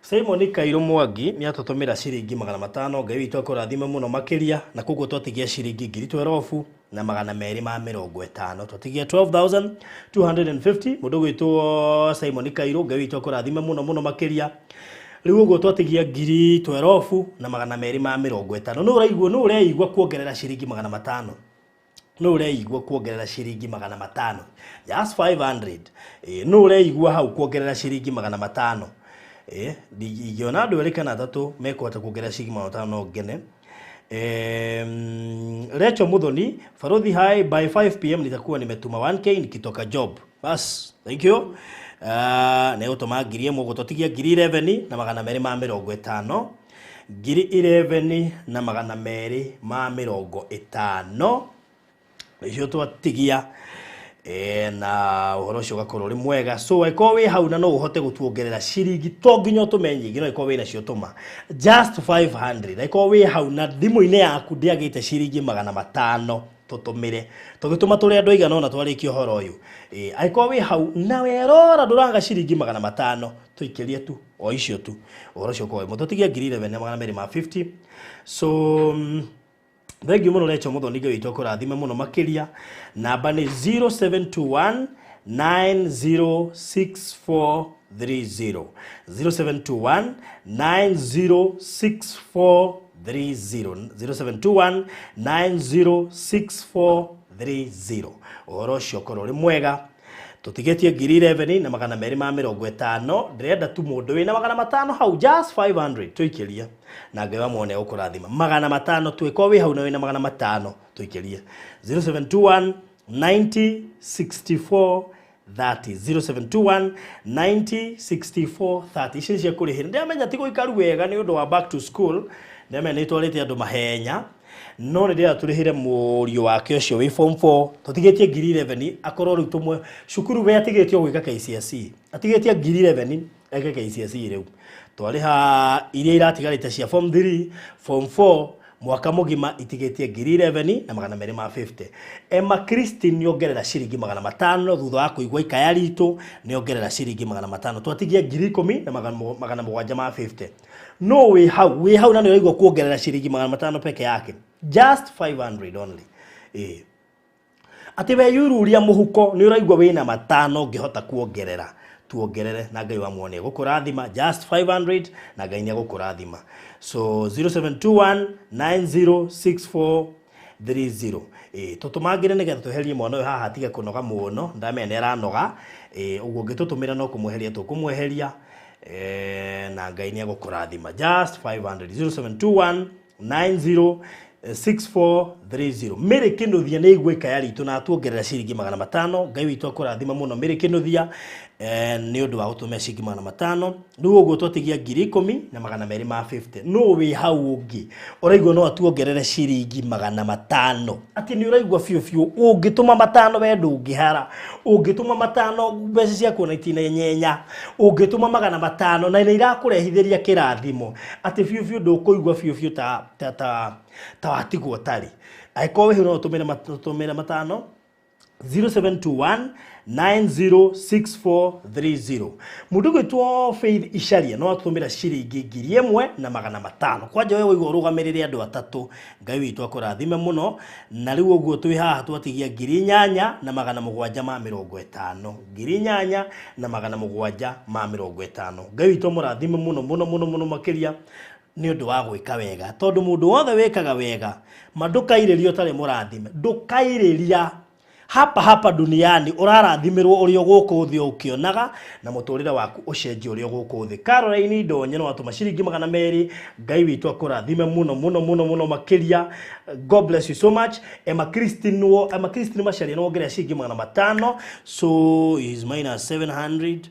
Simon Kairũ Mwangi nĩ atũtũmĩra ciringi 500, Ngai witũ akũrathime mũno makĩria, na koguo twatigia ciringi 12,250, twatigia 12,250. Mũndũ gwĩtwo Simon Kairũ, Ngai witũ akũrathime mũno mũno makĩria. Rĩu ũguo twatigia 12,250. Nũ ũraigua, nũ ũreigua kuongerera ciringi 500? Nũ ũreigua kuongerera ciringi 500? Just 500. Nũ ũreigua hau kuongerera ciringi 500? Ingĩona andũ erĩ kana atatũ mekũhota kuongerera ciringi 500 no ngene. Rachel Muthoni, Farodhi hi, by 5 pm nitakuwa nimetuma 1k nikitoka job. Bas, thank you. Nĩ gũtũma 1000, gũtũtigia 11,250. 11,250. Icio twatigia na ũhoro ũcio ũgakorwo ũrĩ mwega. So angĩkorwo wĩ hau na no ũhote gũtuongerera ciringi, to nginya ũtũme nyingĩ, no angĩkorwo wĩ nacio tũma just 500. Angĩkorwo wĩ hau na thimũ-inĩ yaku ndĩagĩte ciringi 500, tũtũmĩre. Tũgĩtũma tũrĩ andũ aigana ũna twarĩkia ũhoro ũyũ. Angĩkorwo wĩ hau na werora ndũraga ciringi 500, tũikĩrie tu o icio tu, ũhoro ũcio ũkorwo wĩ mwega. Tũtigie 11,250. So thank you mũno Rachel Muthoni, Ngai witũ akũrathime mũno makĩria. Namba nĩ 0721 906430, 0721 906430, 0721 906430. Ũhoro ũcio ũkorwo ũrĩ mwega. Tũtigĩtie 11,250. Ndĩrenda tu mũndũ wĩna 500 hau, just 500, tũikĩrie na Ngai wa muone ũkũrathima. 500 tu, ĩkorwo wĩ hau na wĩna 500 tũikĩrie 0721 90 64 30, 0721 90 64 30. Ici nĩ cia kũrĩhĩra. Ndĩramenya ti gũikaru wega nĩ ũndũ wa back to school, ndĩramenya nĩ twarĩte andũ mahenya, no nĩ ndĩrenda tũrĩhĩre mũriũ wake ũcio wĩ form 4. Tũtigĩtie 11,000 akorwo rĩu tũmwe cukuru we atigĩtie gwĩka KCSE, atigĩtie 11,000 eke KCSE. Rĩu twarĩha iria iratigarĩte cia form 3, form 4 mwaka mũgima, itigĩtie 11,250. Emma Christine nĩongerera ciringi 500 thutha wa kũigua ikaya ritũ, nĩongerera ciringi 500, twatigia 10,750. No wĩ hau, wĩ hau na nĩ ũraigua kuongerera ciringi 500 peke yake. Just 500 only. Atĩ weyururia mũhuko nĩ ũraigua wĩna matano ũngĩhota kuongerera, tuongerere na Ngai wa muone gũkũrathima. Just 500 na Ngai nĩ egũkũrathima. So 0721 906430. Tũtũmangĩre nĩgetha tweherie mwana ũyũ haha atige kũnoga mũno, ndamenya nĩ aranoga. Ũguo ũngĩtũtũmĩra no kũmweheria tũkũmweheria, na Ngai nĩ egũkũrathima. Just 500 0721 906430. Mary Kinuthia nĩ igua ikaya ritũ na atuongerera ciringi 500. Ngai witũ akũrathima mũno Mary Kinuthia, nĩ ũndũ wa gũtũmĩra ciringi 500. Rĩu ũguo twatigia 10,250. No wĩ hau ũngĩ ũraigua no atuongerere ciringi 500, atĩ nĩ ũraigua biũ biũ ũngĩtũma matano we ndũngĩhara, ũngĩtũma matano mbeca ciaku ona itinanyenya, ũngĩtũma 500 na nĩ irakũrehithĩria kĩrathimo, atĩ biũ biũ ndũkũigua biũ biũ ta ta ta ta watigwo ũtarĩ. Angĩkorwo wĩ hau no ũtũmĩre matano 0721 906430. Mũndũ gwĩtwo Faith Icaria no atũmĩra ciringi 1,500. Kwanja we waigua ũrũgamĩrĩre andũ atatũ, Ngai witũ akũrathime mũno. Na rĩu ũguo twĩ haha twatigia 8,750. 8,750. Ngai witũ amũrathime mũno mũno mũno mũno makĩria nĩ ũndũ wa gwĩka wega, tondũ mũndũ wothe wĩkaga wega ma ndũkairĩria ũtarĩ mũrathime, ndũkairĩria hapa hapa duniani, ũrarathimirwo ũrĩa gũkũ thĩ ũkĩonaga na mũtũrĩre waku ũcenjie ũrĩa gũkũ thĩ. Caroline Ndonye no atũma ciringi 200. Ngai witũ akũrathime mũno mũno mũno mũno makĩria. God bless you so much. Emma Christine wo Emma Christine Macharia no wongerera ciringi 500, so is minus 700.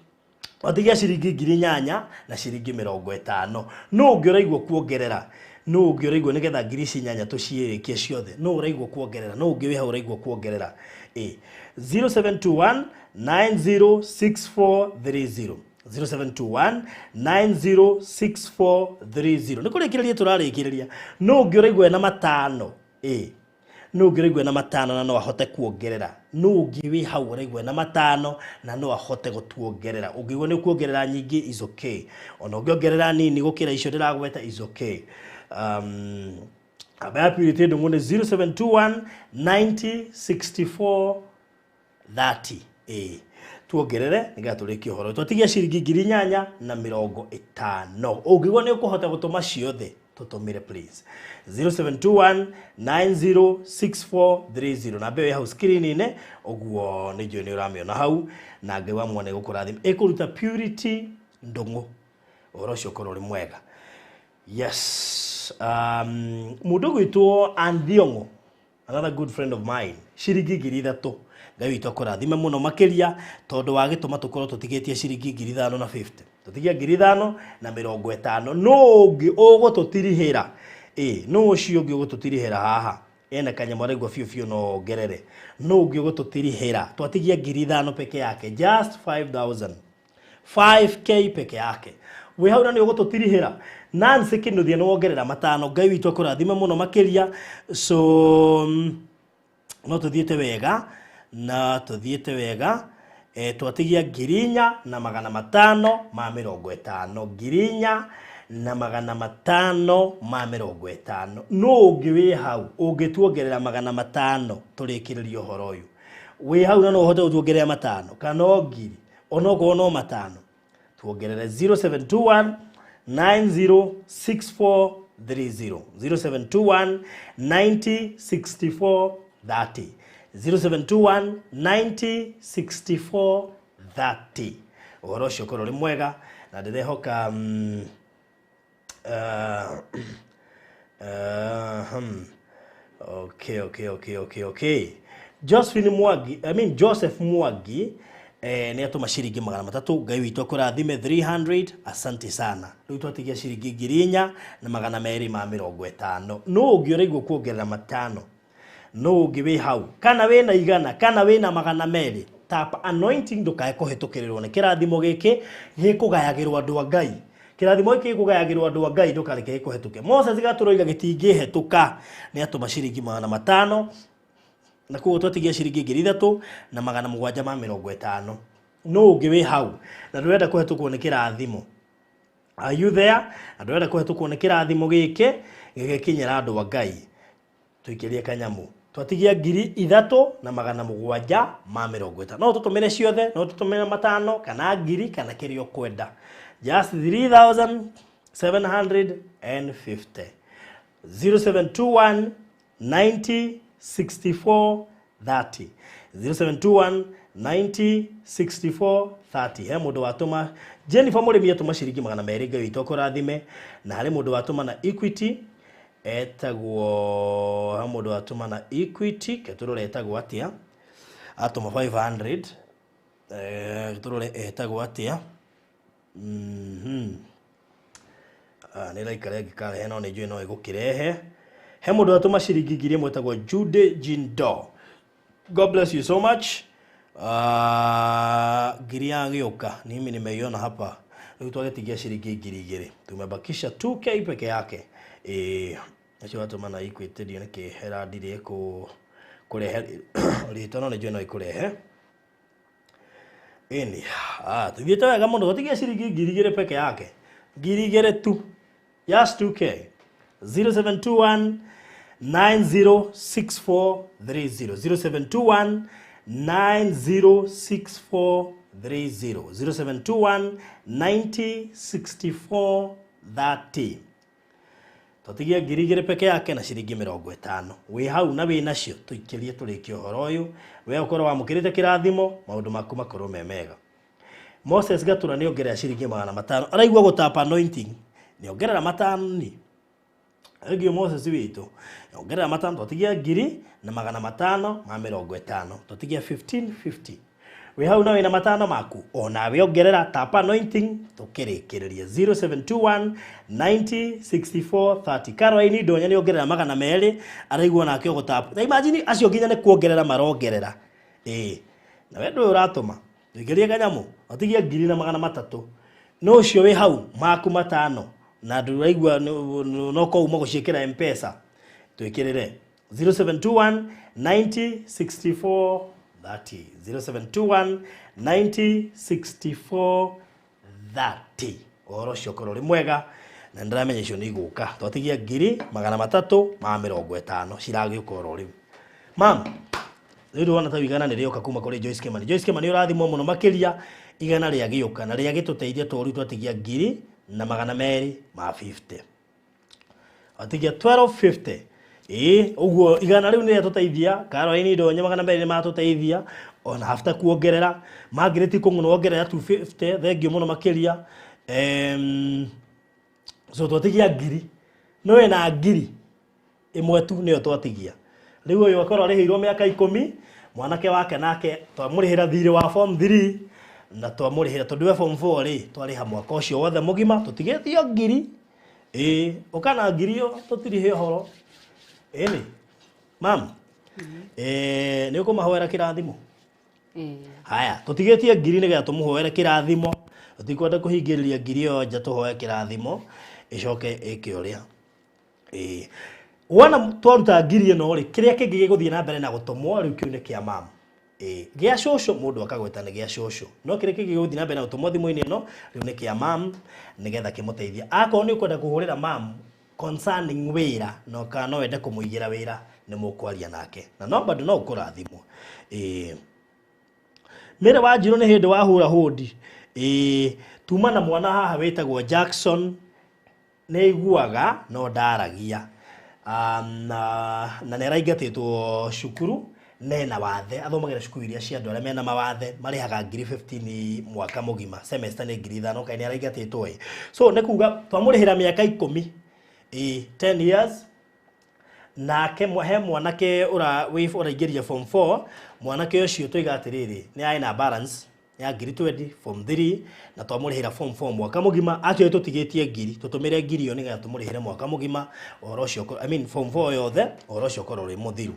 Watigia ciringi 8,000 na ciringi 50. No ũngĩ ũraigua kuongerera, no ũngĩ ũraigua nĩgetha ngiri ici inyanya tũciĩrĩkie ciothe, no ũraigua kuongerera, no ũngĩ wĩ hau ũraigua kuongerera. 0721 906430 0721 906430. Nĩ kũrĩkĩrĩria tũrarĩkĩrĩria. No ũngĩ ũraigua ena matano, no ũngĩ ũraigua ena matano na no ahote kuongerera, no ũngĩ wĩ hau ũraigua ena matano na no ahote gũtuongerera. Ũngĩigua nĩ ũkuongerera nyingĩ is okay, ona ũngĩongerera nini gũkĩra icio ndĩragweta is okay. Namba ya Purity Ndung'u nĩ 0721 90 64 30. Tuongerere nĩgetha tũrĩkie ũhoro. Twatigia ciringi 8,050. Ũngĩigua nĩ ũkũhota gũtũma ciothe, tũtũmĩre please. 0721 906430. Namba ĩyo ĩ hau screen-inĩ, ũguo nĩ njũĩ nĩ ũramĩona hau, na Ngai wa muone gũkũrathima. Ĩkũruta Purity Ndung'u. Ũhoro ũcio ũkorwo ũrĩ mwega. Yes. Mũndũ gwĩtwo Ann Thiong'o, another good friend of mine, ciringi 3,000. Ngai witũ akũrathime mũno makĩria, tondũ wa gĩtũma tũkorwo tũtigĩtie ciringi 5,050. Tũtigia 5,050. No ũngĩ ũgũtũtirihĩra, no ũcio ũngĩ ũgũtũtirihĩra haha ena kanyamũ araigua biũ biũ no ongerere. No ũngĩ ũgũtũtirihĩra, twatigia 5,000 peke yake, just 5,000. 5K peke yake. Wĩ hau na nĩ ũgũtũtirihĩra. Nancy Kinuthia nĩ wongerera matano. Ngai witũ akũrathime mũno makĩria. So no tũthiĩte wega, na tũthiĩte wega. Twatigia 4,550. 4,550. No ũngĩ wĩ hau ũngĩtuongerera 500 tũrĩkĩrĩrie ũhoro ũyũ. Wĩ hau na no ũhote gũtuongerera matano kana o ngiri, onokorwo no matano, tuongerere 0721 906430 0721 9064 30 0721 9064 30. Ũhoro ũcio ũkorwo ũrĩ mwega na ndĩrehoka Okay, okay, okay, okay, okay. Josephine Mwangi, I mean Joseph Mwangi, nĩ atũma ciringi 300. Ngai witũ akũrathime 300. Asante sana. Rĩu twatigia ciringi 4,250. No ũngĩ ũraigua kuongerera matano, no ũngĩ wĩ hau kana wĩna igana kana wĩna 200, tap anointing ndũkae kũhĩtũkĩrĩrwo nĩ kĩrathimo gĩkĩ gĩkũgayagĩrwo andũ a Ngai. Kĩrathimo gĩkĩ gĩkũgayagĩrwo andũ a Ngai, ndũkareke gĩkũhetũke. Moses gatũroiga gĩtingĩhetũka, nĩ atũma ciringi 500, na koguo twatigia ciringi 3,750. No ũngĩ wĩ hau na ndũrenda kũhetũkwo nĩ kĩrathimo, are you there? Na ndũrenda kũhetũkwo nĩ kĩrathimo gĩkĩ gĩgĩkinyĩra andũ a Ngai. Tuikirie kanyamu. Twatigia 3750. No tutumire ciothe, no tutumire matano kana ngiri kana kiria ukwenda. Just 3750. 0721 90 64 30. 0721 90 64 30. He mundu watuma Jennifer Murimi atuma ciringi 200 Ngai witũ akũrathime. Na harĩ mũndũ watuma na Equity etagwo, he mũndũ watuma na Equity ketũrore etagwo atĩa, atuma 500 ketũrore etagwo atĩa. Nĩ raikara ĩngĩkarehe no nĩ njũĩ no ĩgũkĩrehe. He mũndũ watuma ciringi 1000 etagwo Jude Jindo. God bless you so much. Ngiri ya gĩũka mimi nimeiona hapa. Rĩu twagĩtigia ciringi 2000. Tumebakisha 2k peke yake. Acio watuma na Equity ndio nĩkĩ hera ndirĩ kũrehe rĩtwa no nĩ njũĩ no ĩkũrehe. Ĩni, tũthiĩte wega mũno, twatigia ciringi 2000 peke yake. 2000 tu. Just 2k. 0721 906430. 0721 906430. 0721 9064 30. Twatigia 2000 peke yake na ciringi 50. Wĩ hau na wĩ nacio tũikĩrie tũrĩkie ũhoro ũyũ. We ũkorwo wamũkĩrĩte kĩrathimo, maũndũ maku makorwo me mega. Moses Gatura nĩ ongerera ciringi 500. Araigua gũtapa anointing. Nĩ ongerera 5 ni. Ĩngĩ Moses witũ. Ongerera 5 twatigia 1550. Twatigia 1550. Wĩ hau na wĩna 5 maku ona we ongerera tapa anointing tukĩrĩkĩrĩria 0721 90 64 30. Caroline Ndonya nĩ ongerera 200 araigua nake ũgũtapa. Na imagine acio nginya nĩ kuongerera marongerera. Na we ndũĩ ũratũma. Ũingĩrie kanyamu watigia 1300. No ũcio wĩ hau maku 5 na ndũraigua no ko uma gũciĩkĩra M-Pesa. Twĩkĩrĩre 0721 90 64 30. 0721 90 64 30. Ũhoro ũcio ũkorwo ũrĩ mwega na nĩndĩramenya icio nĩ igũka. Twatigia 1350 ciragĩũka oro rĩu. Mam, rĩu ndĩrona ta igana nĩ rĩoka kuma kũrĩ Joyce Kimani. Joyce Kimani ũrathimwo mũno makĩria, igana rĩagĩũka na rĩagĩtũteithia tondũ rĩu twatigia 1250. Watigia 1250. Ũguo igana rĩu nĩ rĩatũteithia, Caroline Ndonye 200 nĩ matũteithia, ona after kuongerera, Margaret Kũng'ũ wongerera 250, thengio mũno makĩria. So twatigia 1000. No wĩna 1000 tu nĩyo twatigia. Rĩu ũyũ akorwo arĩhĩirwo mĩaka 10, mwanake wake nake twamũrĩhĩra thirĩ wa form 3 na twamũrĩhĩra tondũ we form 4 rĩ twarĩha mwaka ũcio wothe mũgima tũtigĩtio 1000. Ũkana 1000 ĩyo tũtirĩhe ũhoro. Ĩni mam, nĩ ũkũmahoera kĩrathimo? Haya, tũtigĩtie 1000 nĩgetha tũmũhoere kĩrathimo. Tũtikwenda kũhingĩrĩria 1000 ĩyo nja, tũhoe kĩrathimo ĩcoke ĩke ũrĩa. Wona twaruta 1000 ĩno rĩ, kĩrĩa kĩngĩ gĩgũthiĩ na mbere na gũtũmwo rĩu kĩu nĩ kĩa mam. Gĩa cũcũ mũndũ akagweta nĩ gĩa cũcũ. No kĩrĩa kĩngĩ gĩgũthiĩ na mbere na gũtũmwo thimũ-inĩ ĩno rĩu nĩ kĩa mam nĩgetha kĩmũteithie. Akorwo nĩ ũkwenda kũhũrĩra mam concerning wĩra no kana no wende kũmũigĩra wĩra nĩ mũkwaria nake. Na no bado no ũkũrathimwo. Mĩrĩ wa Njirũ nĩ hĩndĩ wahũra hũndi. Tuma na mwana haha wĩtagwo Jackson nĩ aiguaga no ndaragia. Na nĩ araingatĩtwo cukuru nena wathe, athomagĩra cukuru iria cia andũ arĩa mena mawathe, marĩhaga 15,000 mwaka mũgima, semester nĩ 5,000 kaĩ nĩ araingatĩtwo ĩ. So nĩ kuga twamũrĩhĩra mĩaka 10, 10 years. Nake he mwanake ũraingĩria form 4, mwanake ũcio tũiga atĩrĩrĩ nĩ arĩ na balance ya 20,000 form 3 na twamũrĩhĩra form 4 mwaka mũgima. Actually tũtigĩtie 1000, tũtũmĩre 1000 ĩyo nĩgetha tũmũrĩhĩre mwaka mũgima ũhoro ũcio, I mean form 4 yothe ũhoro ũcio ũkorwo ũrĩ mũthiru.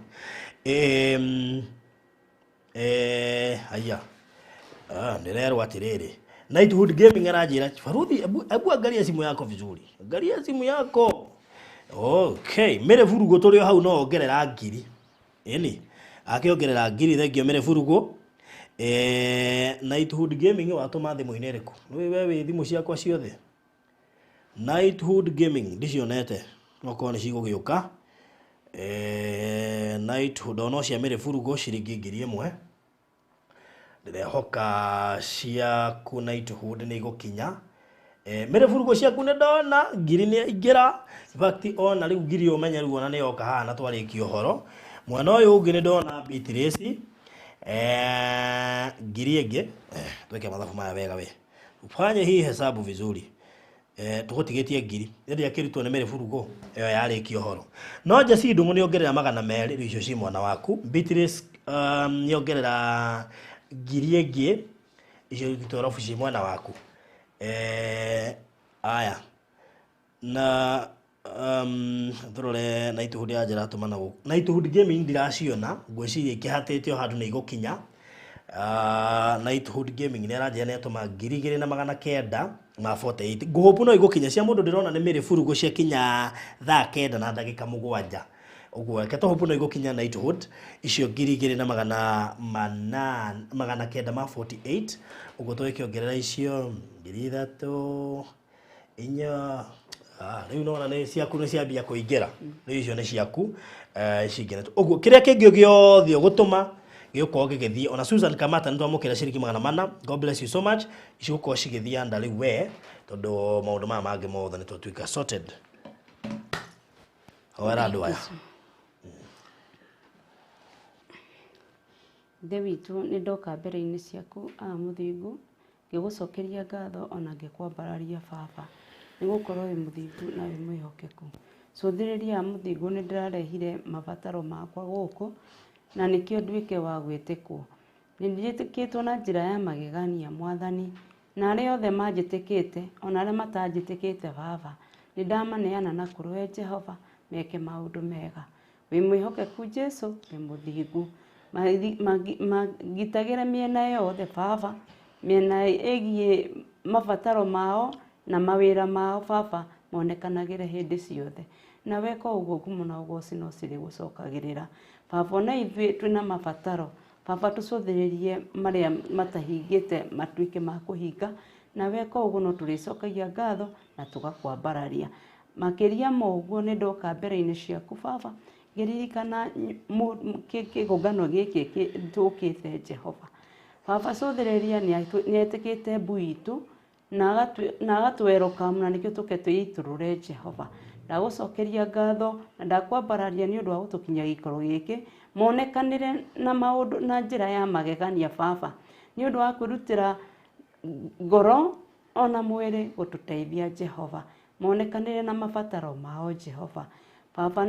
Haya. Nĩrerwo atĩrĩrĩ Nighthood Gaming aranjĩra Baruthi, ebu angalia simu yako vizuri, angalia simu yako. Okay, Mĩrĩ Burugu tũrĩ o hau no ongerera 1000. Ĩni, akĩongerera 1000 thengio Mĩrĩ Burugu. Nighthood Gaming watũma thimũ-inĩ ĩrĩkũ? Nĩ we wĩ thimũ ciakwa ciothe. Nighthood Gaming ndicionete, no korwo nĩ cigũgĩũka. Knighthood ono cia Mary Burugo ciringi 1000. Ndĩrehoka ciaku Knighthood nĩ igũkinya. Mary Burugo ciaku nĩ ndona ngiri nĩ aingĩra. In fact ona rĩu ngiri ũmenye rĩu ona nĩ yoka haha na twarĩkia ũhoro. Mwena ũyũ ũngĩ nĩ ndona Beatrice ngiri ĩngĩ. Tweke mathabu maya wega we. Ufanye hii hesabu vizuri. Tũgũtigĩtie ngiri ĩrĩa ĩkĩrutwo nĩ Mary Burugo ĩyo yarĩkia ũhoro. No Jesse Ndung'u nĩ ongerera 200 rĩu icio ci mwena waku. Beatrice nĩ ongerera ngiri ĩngĩ icio itorobu ci mwena waku. Aya na turore Knighthood ya njĩra tũma na gũkũ. Knighthood Gaming ndiraciona, ngwĩciria ikĩhatĩte o handũ nĩ igũkinya. Knighthood Gaming nĩ aranjĩra nĩ atũma 2948. Ngũhũpu no igũkinya cia mũndũ ndĩrona nĩ Mary Burugo ciakinya thaa 9 na ndagĩka 7. Ũguo reke tũhũpu no igũkinya Knighthood icio 2948. Ũguo tũgĩkĩongerera icio 3,000 inya. Rĩu nona nĩ ciaku nĩ ciambia kũingĩra. Rĩu icio nĩ ciaku ici ingĩ. Ũguo kĩrĩa kĩngĩ gĩothe ũgũtũma gĩgũkorwo gĩgĩthiĩ. Ona Susan Kamata nĩ twamũkĩra ciringi 400. God bless you so much. Ici gũkorwo cigĩthiĩ anda rĩu we tondũ maũndũ maya mangĩ mothe nĩ twatuĩka sorted. Hoera andũ aya. Ithe witũ nĩ ndoka mbere-inĩ ciaku a mũthingu ngĩgũcokeria ngatho ona ngĩkwambararia baba nĩ gũkorwo wĩ mũthingu na wĩ mwĩhokeku. Cũthĩrĩria mũthingu nĩ ndĩrarehire mabataro makwa gũkũ na nĩkĩo nduĩke wa gwĩtĩkwo. Nĩ njĩtĩkĩtwo na njĩra ya magegania mwathani na arĩa othe manjĩtĩkĩte ona arĩa matanjĩtĩkĩte baba nĩ ndamaneana na kũrĩ we Jehova meke maũndũ mega. Wĩ mwĩhokeku Jesu wĩ mũthingu. Mangitagĩre mĩena yothe baba mĩena ĩgiĩ mabataro mao na mawĩra mao baba monekanagĩre hĩndĩ ciothe. Na weka ũguo ngumo na ũgoci no cirĩgũcokagĩrĩra. Baba ona ithuĩ twĩna mabataro baba tũcũthĩrĩrie marĩa matahingĩte matuĩke ma kũhinga na weka ũguo no tũrĩcokagia ngatho na tũgakwambararia. Makĩria ma ũguo nĩ ndoka mbere-inĩ ciaku baba ngĩririkana kĩgongano gĩkĩ tũkĩte Jehova. Baba cũthĩrĩria nĩ etĩkĩte mbu itũ na agatwerũka na nĩkĩo tũke twĩitũrũre Jehova. Ndagũcokeria ngatho na ndakwambararia nĩ ũndũ wa gũtũkinyia gĩikaro gĩkĩ monekanĩre na maũndũ na njĩra ya magegania baba nĩ ũndũ wa kwĩrutĩra ngoro ona mwĩrĩ gũtũteithia Jehova monekanĩre na mabataro mao Jehova. Baba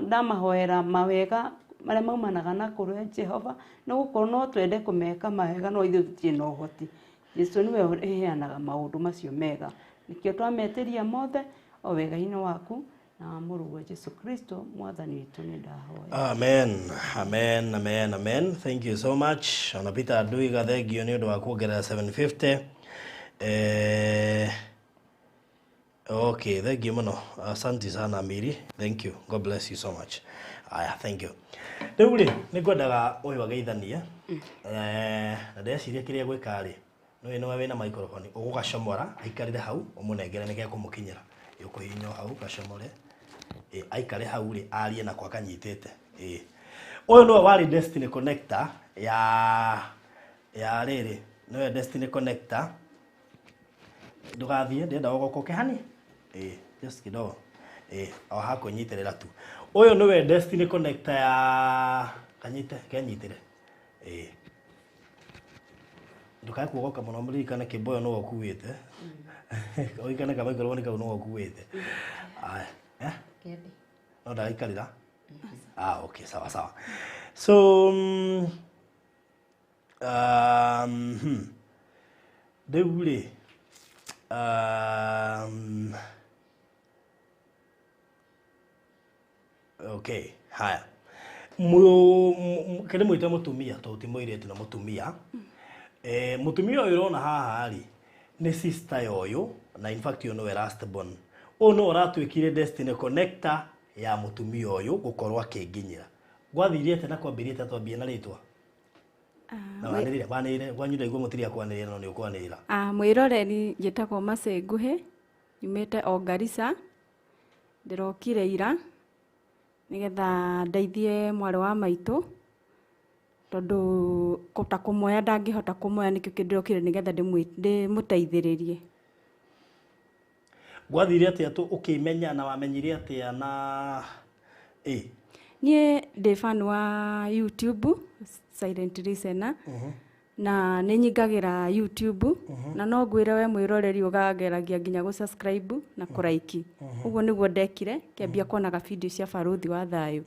ndamahoera mawega marĩa maumanaga na kũrĩ Jehova nĩ gũkorwo no twende kũmeka mawega no ithuĩ tũtirĩ na ũhoti. Jesu nĩwe ũheanaga maũndũ macio mega nĩkĩo twametĩria mothe o wega-inĩ waku na wa mũrũguo Jesu Kristo mwathani witũ nĩ ndahoya. Amen, amen, amen, amen. Thank you so much. Ona Peter Nduiga thengio nĩ ũndũ wa kuongerera 750. Okay, thank you mũno. Asante sana Miri. Thank you. God bless you so much. Aya, thank you. Rĩu rĩ, nĩ ngwendaga ũyũ ageithanie. Na ndĩreciria kĩrĩa gwĩka rĩ, nĩwe nĩwe wĩna microphone, ũgũgacomora aikarĩre hau ũmũnengere nĩgetha kũmũkinyĩra. Ũkũhihinya hau gacomore. Aikare hau rĩ arie nako akanyitĩte. Ũyũ nĩwe warĩ Destiny Connector ya rĩrĩ, nĩwe Destiny Connector. Ndũgathiĩ, ndĩrenda ũgokoke hani. Just kidogo. O hakũnyitĩrĩra tu. Ũyũ nĩwe Destiny Connector ya kanyite, kenyitĩre. Ndukae kuogoka mũno mũririkane kĩmbo ũyũ nĩwe ũkuĩte. Ũririkane kamaikroboni kau nĩwe ũkuĩte. Aya, eh? No ndagaikarĩra? Okay, sawa sawa. So rĩu rĩ okay, haya. Kĩrĩ mwĩte mũtumia tondũ ti mũirĩtu na mũtumia. Mũtumia ũyũ ũrona haha rĩ nĩ sister ya ũyũ na in fact ũyũ nĩwe last born. Ũyũ nĩwe ũratuĩkire Destiny Connector ya mũtumia ũyũ gũkorwo akĩnginyĩra. Gwathire atĩa na kwambĩrĩria atĩa twambie na rĩtwa? Na wanĩrĩre, wanĩrĩre, kwanyu ndaigua mũtirĩ akwanĩrĩra no nĩ ũkwanĩrĩra. Mwĩroreri njĩtagwo Mercy Nguhĩ, nyumĩte o Garissa, ndĩrokire ira, Nĩgetha ndeithie mwarĩ wa maitũ tondũ ta kũmuoya ndangĩhota kũmuoya nĩkĩo kĩndĩrokire nĩgetha ndĩmũteithĩrĩrie. Gwathire atĩa ũkĩmenya na wamenyire atĩa na Niĩ ndĩ fan wa YouTube Silent Listener na nĩ nyingagĩra YouTube na no ngwĩre we mwĩroreri ũkageragia nginya gũ subscribe na kũ like. Ũguo nĩguo ndekire ngĩambia kuonaga video cia Barũthi wa Thayũ.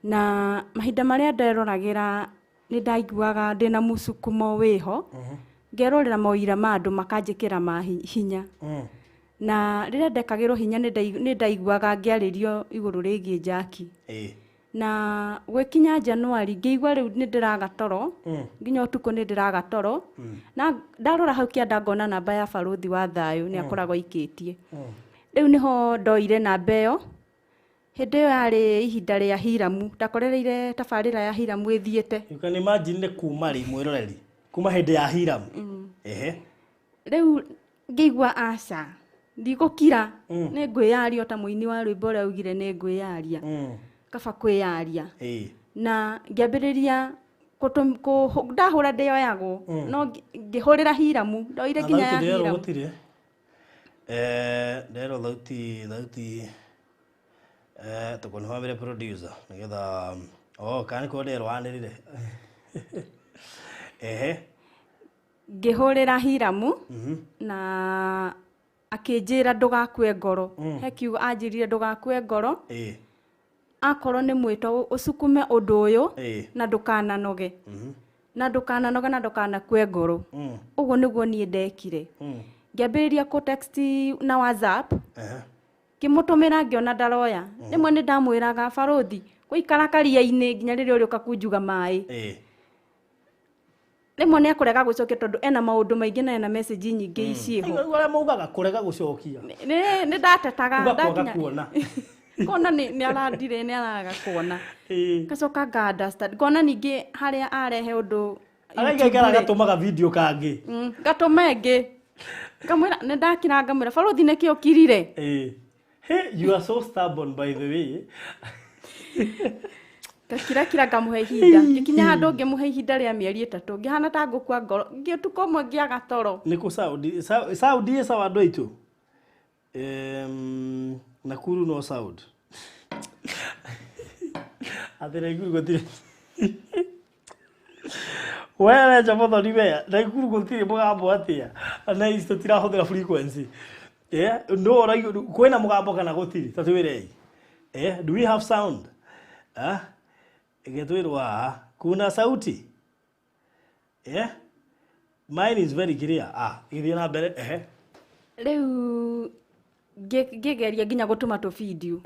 Na mahinda marĩa nderoragĩra nĩ ndaiguaga ndĩna mũsukumo wĩho ngerorera maũira ma andũ makanjĩkĩra ma hinya. Na rĩrĩa ndekagĩrwo hinya nĩ ndaiguaga ngĩarĩrio igũrũ rĩgiĩ Jackie. Na gwĩkinya January ngĩigua rĩu nĩ ndĩraga toro nginya ũtukũ nĩ ndĩraga toro na ndarora hau kĩanda ngona namba ya Barũthi wa Thayũ nĩ akoragwo aikĩtie. Rĩu nĩho ndoire namba ĩyo. Hĩndĩ ĩyo yarĩ ihinda rĩa Hiramu, ndakorereire tabarĩra ya Hiramu ĩthiĩte. You can imagine nĩ kuma rĩ mwĩroreri kuma hĩndĩ ya Hiramu. Rĩu ngĩigua aca ndigũkira nĩ ngwĩyaria o ta mũini wa rwĩmbo ũrĩa augire nĩ ngwĩyaria. Kaba kwĩyaria. Na ngĩambĩrĩria ndahũra ndĩoyagwo no ngĩhũrĩra Hiramu ndoire nginya ya Hiramu. Nderwo thauti tũkũnĩ wambere producer nĩgetha kana nĩkuo nderwo anĩrĩre. Ngĩhũrĩra Hiramu na akĩnjĩra ndũgakue ngoro. He kiugo anjĩrire ndũgakue ngoro. Akorwo nĩ mwĩto ũcukume ũndũ ũyũ na ndũkananoge. Na ndũkananoge na ndũkanakue ngoro. Ũguo nĩguo niĩ ndekire. Ngĩambĩrĩria kũ text na WhatsApp. Ngĩmũtũmĩra ngĩona ndaroya. Rĩmwe nĩ ndamwĩraga Barũthi gũikara karia-inĩ nginya rĩrĩa ũrĩũka kunjuga maĩ. Rĩmwe nĩ ekũrega gũcokia tondũ ena maũndũ maingĩ na ena message nyingĩ iciĩho. Rĩu arĩa maugaga kũrega gũcokia. Nĩ ndatetaga ndakinya kuona. Kuona nĩ arandire nĩ araga kuona. Ngacoka nga understand. Ngona ningĩ harĩa arehe ũndũ Agaikara gatũmaga video kangĩ. Ngatũma ĩngĩ. Ngamwĩra nĩ ndakira ngamwĩra Barũthi nĩkĩ ũkirire? Hey, you are so stubborn by the way. Ngakira kira ngamũhe ihinda. Ngĩkinya handũ ngĩmũhe ihinda rĩa mĩeri 3 ngĩhana ta ngũkua ngoro. Ngĩũtukũ ũmwe ngĩaga toro. Nĩkũ Saudi? Saudi ĩ sawa andũ aitũ? Nakuru no Saudi. Atĩ Naikuru gũtirĩ. Wewe Chabothoni we, Naikuru gũtirĩ mũgambo atĩa? Na ici tũtirahũthĩra frequency. No ũraigua kwĩna mũgambo kana gũtirĩ? Ta twĩrei. Do we have sound? Ĩgĩtwĩrwo haha kuna sauti? Mine is very clear. Gĩthiĩ na mbere. Rĩu ngĩgeria nginya gũtũma tũ video.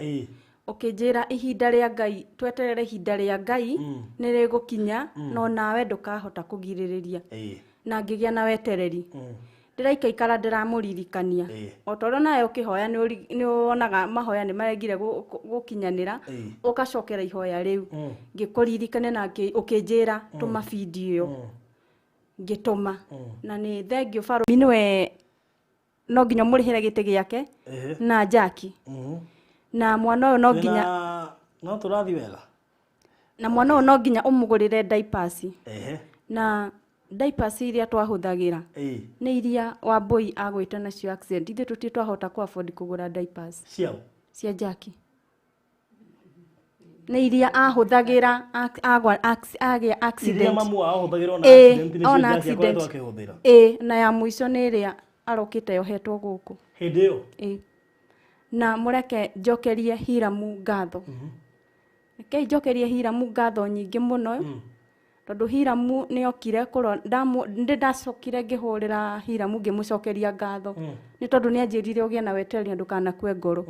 Ũkĩnjĩra ihinda rĩa Ngai, tweterere ihinda rĩa Ngai nĩ rĩgũkinya no nawe ndũkahota kũgirĩrĩria. Na ngĩgĩa na wetereri. Ndĩraikaikara ndĩramũririkania. O ta ũrĩa nawe ũkĩhoya nĩ wonaga mahoya nĩ maregire gũkinyanĩra ũgacokera ihoya rĩu. Ngĩkũririkania na ũkĩnjĩra tũma video ĩyo. Ngĩtũma. Na nĩ thengiũ Barũthi nĩwe no nginya mũrĩhĩre gĩtĩ gĩake na Jackie. Na mwana ũyũ no nginya no tũrathiĩ wega. Na mwana ũyũ no nginya ũmũgũrĩre diapers. Na diapers iria twahũthagĩra nĩ iria Wambũi agwĩte nacio accident. Ithuĩ tũtirĩ twahota kũ afford kũgũra diapers. Cia Jackie. Nĩ iria ahũthagĩra agwa agĩa accident. Iria mamu wao ahũthagĩra ona accident nĩcio Jackie akoretwo akĩhũthĩra. Na ya mũico nĩ ĩrĩa arokĩte yohetwo gũkũ. Hĩndĩ ĩyo? Na mũreke njokerie Hiramu ngatho. Rekei njokerie Hiramu ngatho nyingĩ mũno. Tondũ Hiramu nĩ okire kũrora ndĩ ndacokire ngĩhũrĩra Hiramu ngĩmũcokeria ngatho. Nĩ tondũ nĩ anjĩrire ũgĩe na wetereri na ndũkanakue ngoro.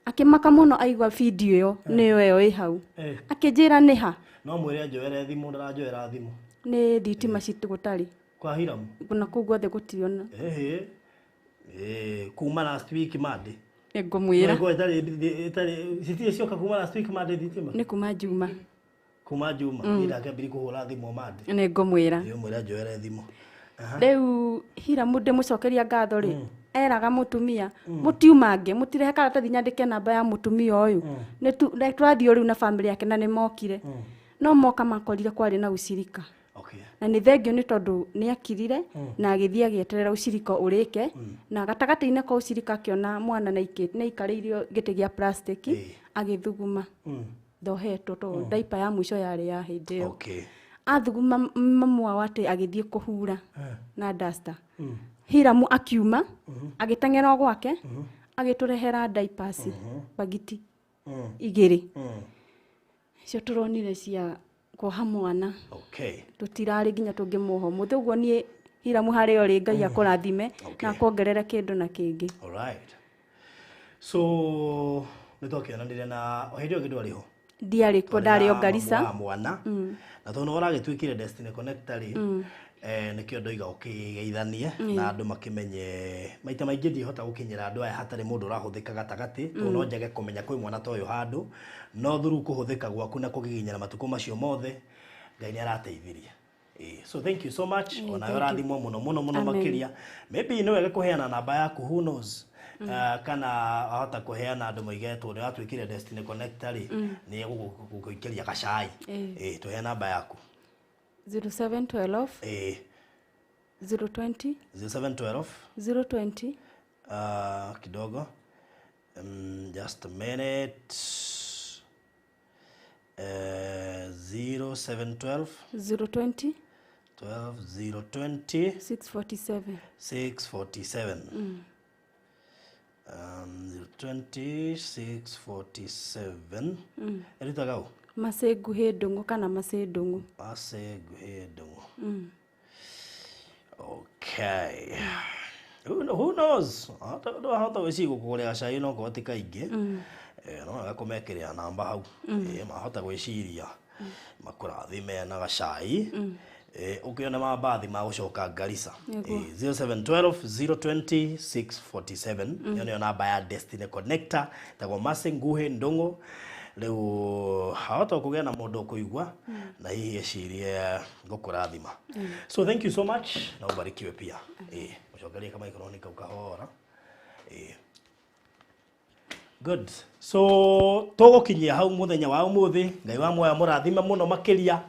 Akĩmaka mũno aigua video ĩyo nĩyo ĩyo ĩ hau. Akĩnjĩra nĩ ha? No mwĩre anjoere thimũ, ndaranjoera thimũ. Nĩ thitima gũtarĩ. Kwa Hiramu? Na kũu guothe gũtirĩ ona. Kuma last week Monday. Nĩngũmwĩra. Citirĩ cioka kuma last week Monday thitima? Nĩ kuma Juma. Kuma Juma. Niĩ ndakĩambirie kũhũra thimũ Monday. Nĩngũmwĩra. Nĩũmwĩre anjoere thimũ. Rĩu Hiramu ndĩmũcokeria ngatho rĩ, Eraga mũtumia mũtiumange, mũtirehe karatathi nyandĩke namba ya mũtumia ũyũ. Nĩ tũrathiĩ o rĩu na bamĩrĩ yake, na nĩ mokire. No moka makorire kwarĩ na ucirika. Na nĩ thengio nĩ tondũ nĩ akirire na agĩthiĩ agĩeterera ucirika ũrĩke, na gatagatĩ-inĩ ka ucirika akĩona mwana nĩ aikarĩirio gĩtĩ gĩa plastic, agĩthuguma ndohetwo tondũ diaper ya mũico yarĩ ya hĩndĩ ĩyo. Athuguma mamu wao atĩ agĩthiĩ kũhura na duster. Hiramu akiuma agĩteng'era o gwake, agĩtũrehera diapers bagiti 2 icio tũronire cia kuoha mwana. Tũtirarĩ nginya tũngĩmuoha ũmũthĩ. Ũguo niĩ Hiramu harĩa ũrĩ, Ngai akũrathime na akuongerere kĩndũ na kĩngĩ. Alright. So nĩ twakĩonanire na o hĩndĩ ĩyo ndwarĩ ho. Ndiarĩ kuo, ndarĩ o Garissa. Wa mwana. Na tondũ ũragĩtuĩkire Destiny Connector rĩ, nĩkĩo ndoiga ũkĩgeithanie na andũ makĩmenye. Maita maingĩ ndihota gũkinyĩra andũ aya hatarĩ mũndũ ũrahũthĩka gatagatĩ, tondũ no njage kũmenya kwĩ mwana ta ũyũ handũ, no through kũhũthĩka gwaku na kũgiginyana matukũ macio mothe, Ngai nĩ arateithirie. So thank you so much. Ona Thank you. Ũrathimwo mũno mũno mũno. Amen. Makĩria maybe nĩ wega kũheana namba yaku, who knows? Kana ahota kũheana andũ moige tondũ watuĩkire Destiny Connector rĩ, nĩ egũgũikĩria gacai. Tũhe namba yaku. 0712 020 0712 020. Kidogo, just a minute. 0712 020 12 020 647. 647. 020 647. Erutaga ũ? Macĩ Nguhĩ Ndũng'ũ kana Macĩ Ndũng'ũ. Macĩ Nguhĩ Ndũng'ũ. Okay. Who knows? Hata gwĩciria gũkũgũrĩra gacai no korwo ti kaingĩ. No wega kũmekĩrĩra namba hau. Mahota gwĩciria makũrathime na gacai. Ũkĩone mambathi ma gũcoka Garissa. 0712 020 647, ĩyo nĩyo namba ya Destiny Connector, tagwo Mercy Nguhĩ Ndũng'ũ. Rĩu hahota kũgĩa na mũndũ ũkũigua na hihi ecirie ngũkũrathima. So thank you so much na ubarikiwe pia. Mũcokerie kamaikroni kau kahora. Good. So tũgũkinyia hau mũthenya wa ũmũthĩ. Ngai wa muoyo mũrathime mũno makĩria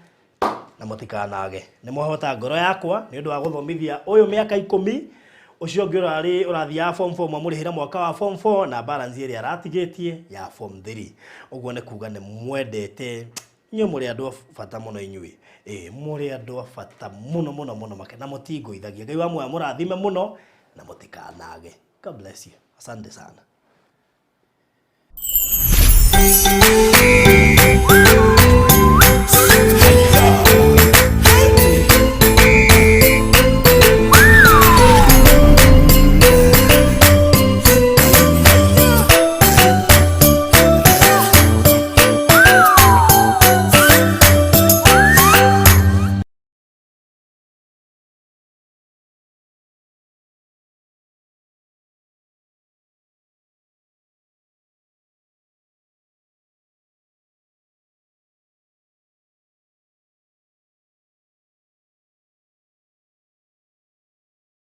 na mũtikanage. Nĩ mwahota ngoro yakwa nĩ ũndũ wa gũthomithia ũyũ mĩaka 10, ũcio ũngĩ ũrarĩ ũrathiaga form 4 mwamũrĩhĩra mwaka wa form 4 na balance ĩrĩa aratigĩtie ya form 3. Ũguo nĩ kuga nĩ mwendete inyuĩ, mũrĩ andũ a bata mũno inyuĩ. Mũrĩ andũ a bata mũno mũno mũno make na mũtingũithagia. Ngai wa muoyo mũrathime mũno na mũtikanage. God bless you. Asante sana.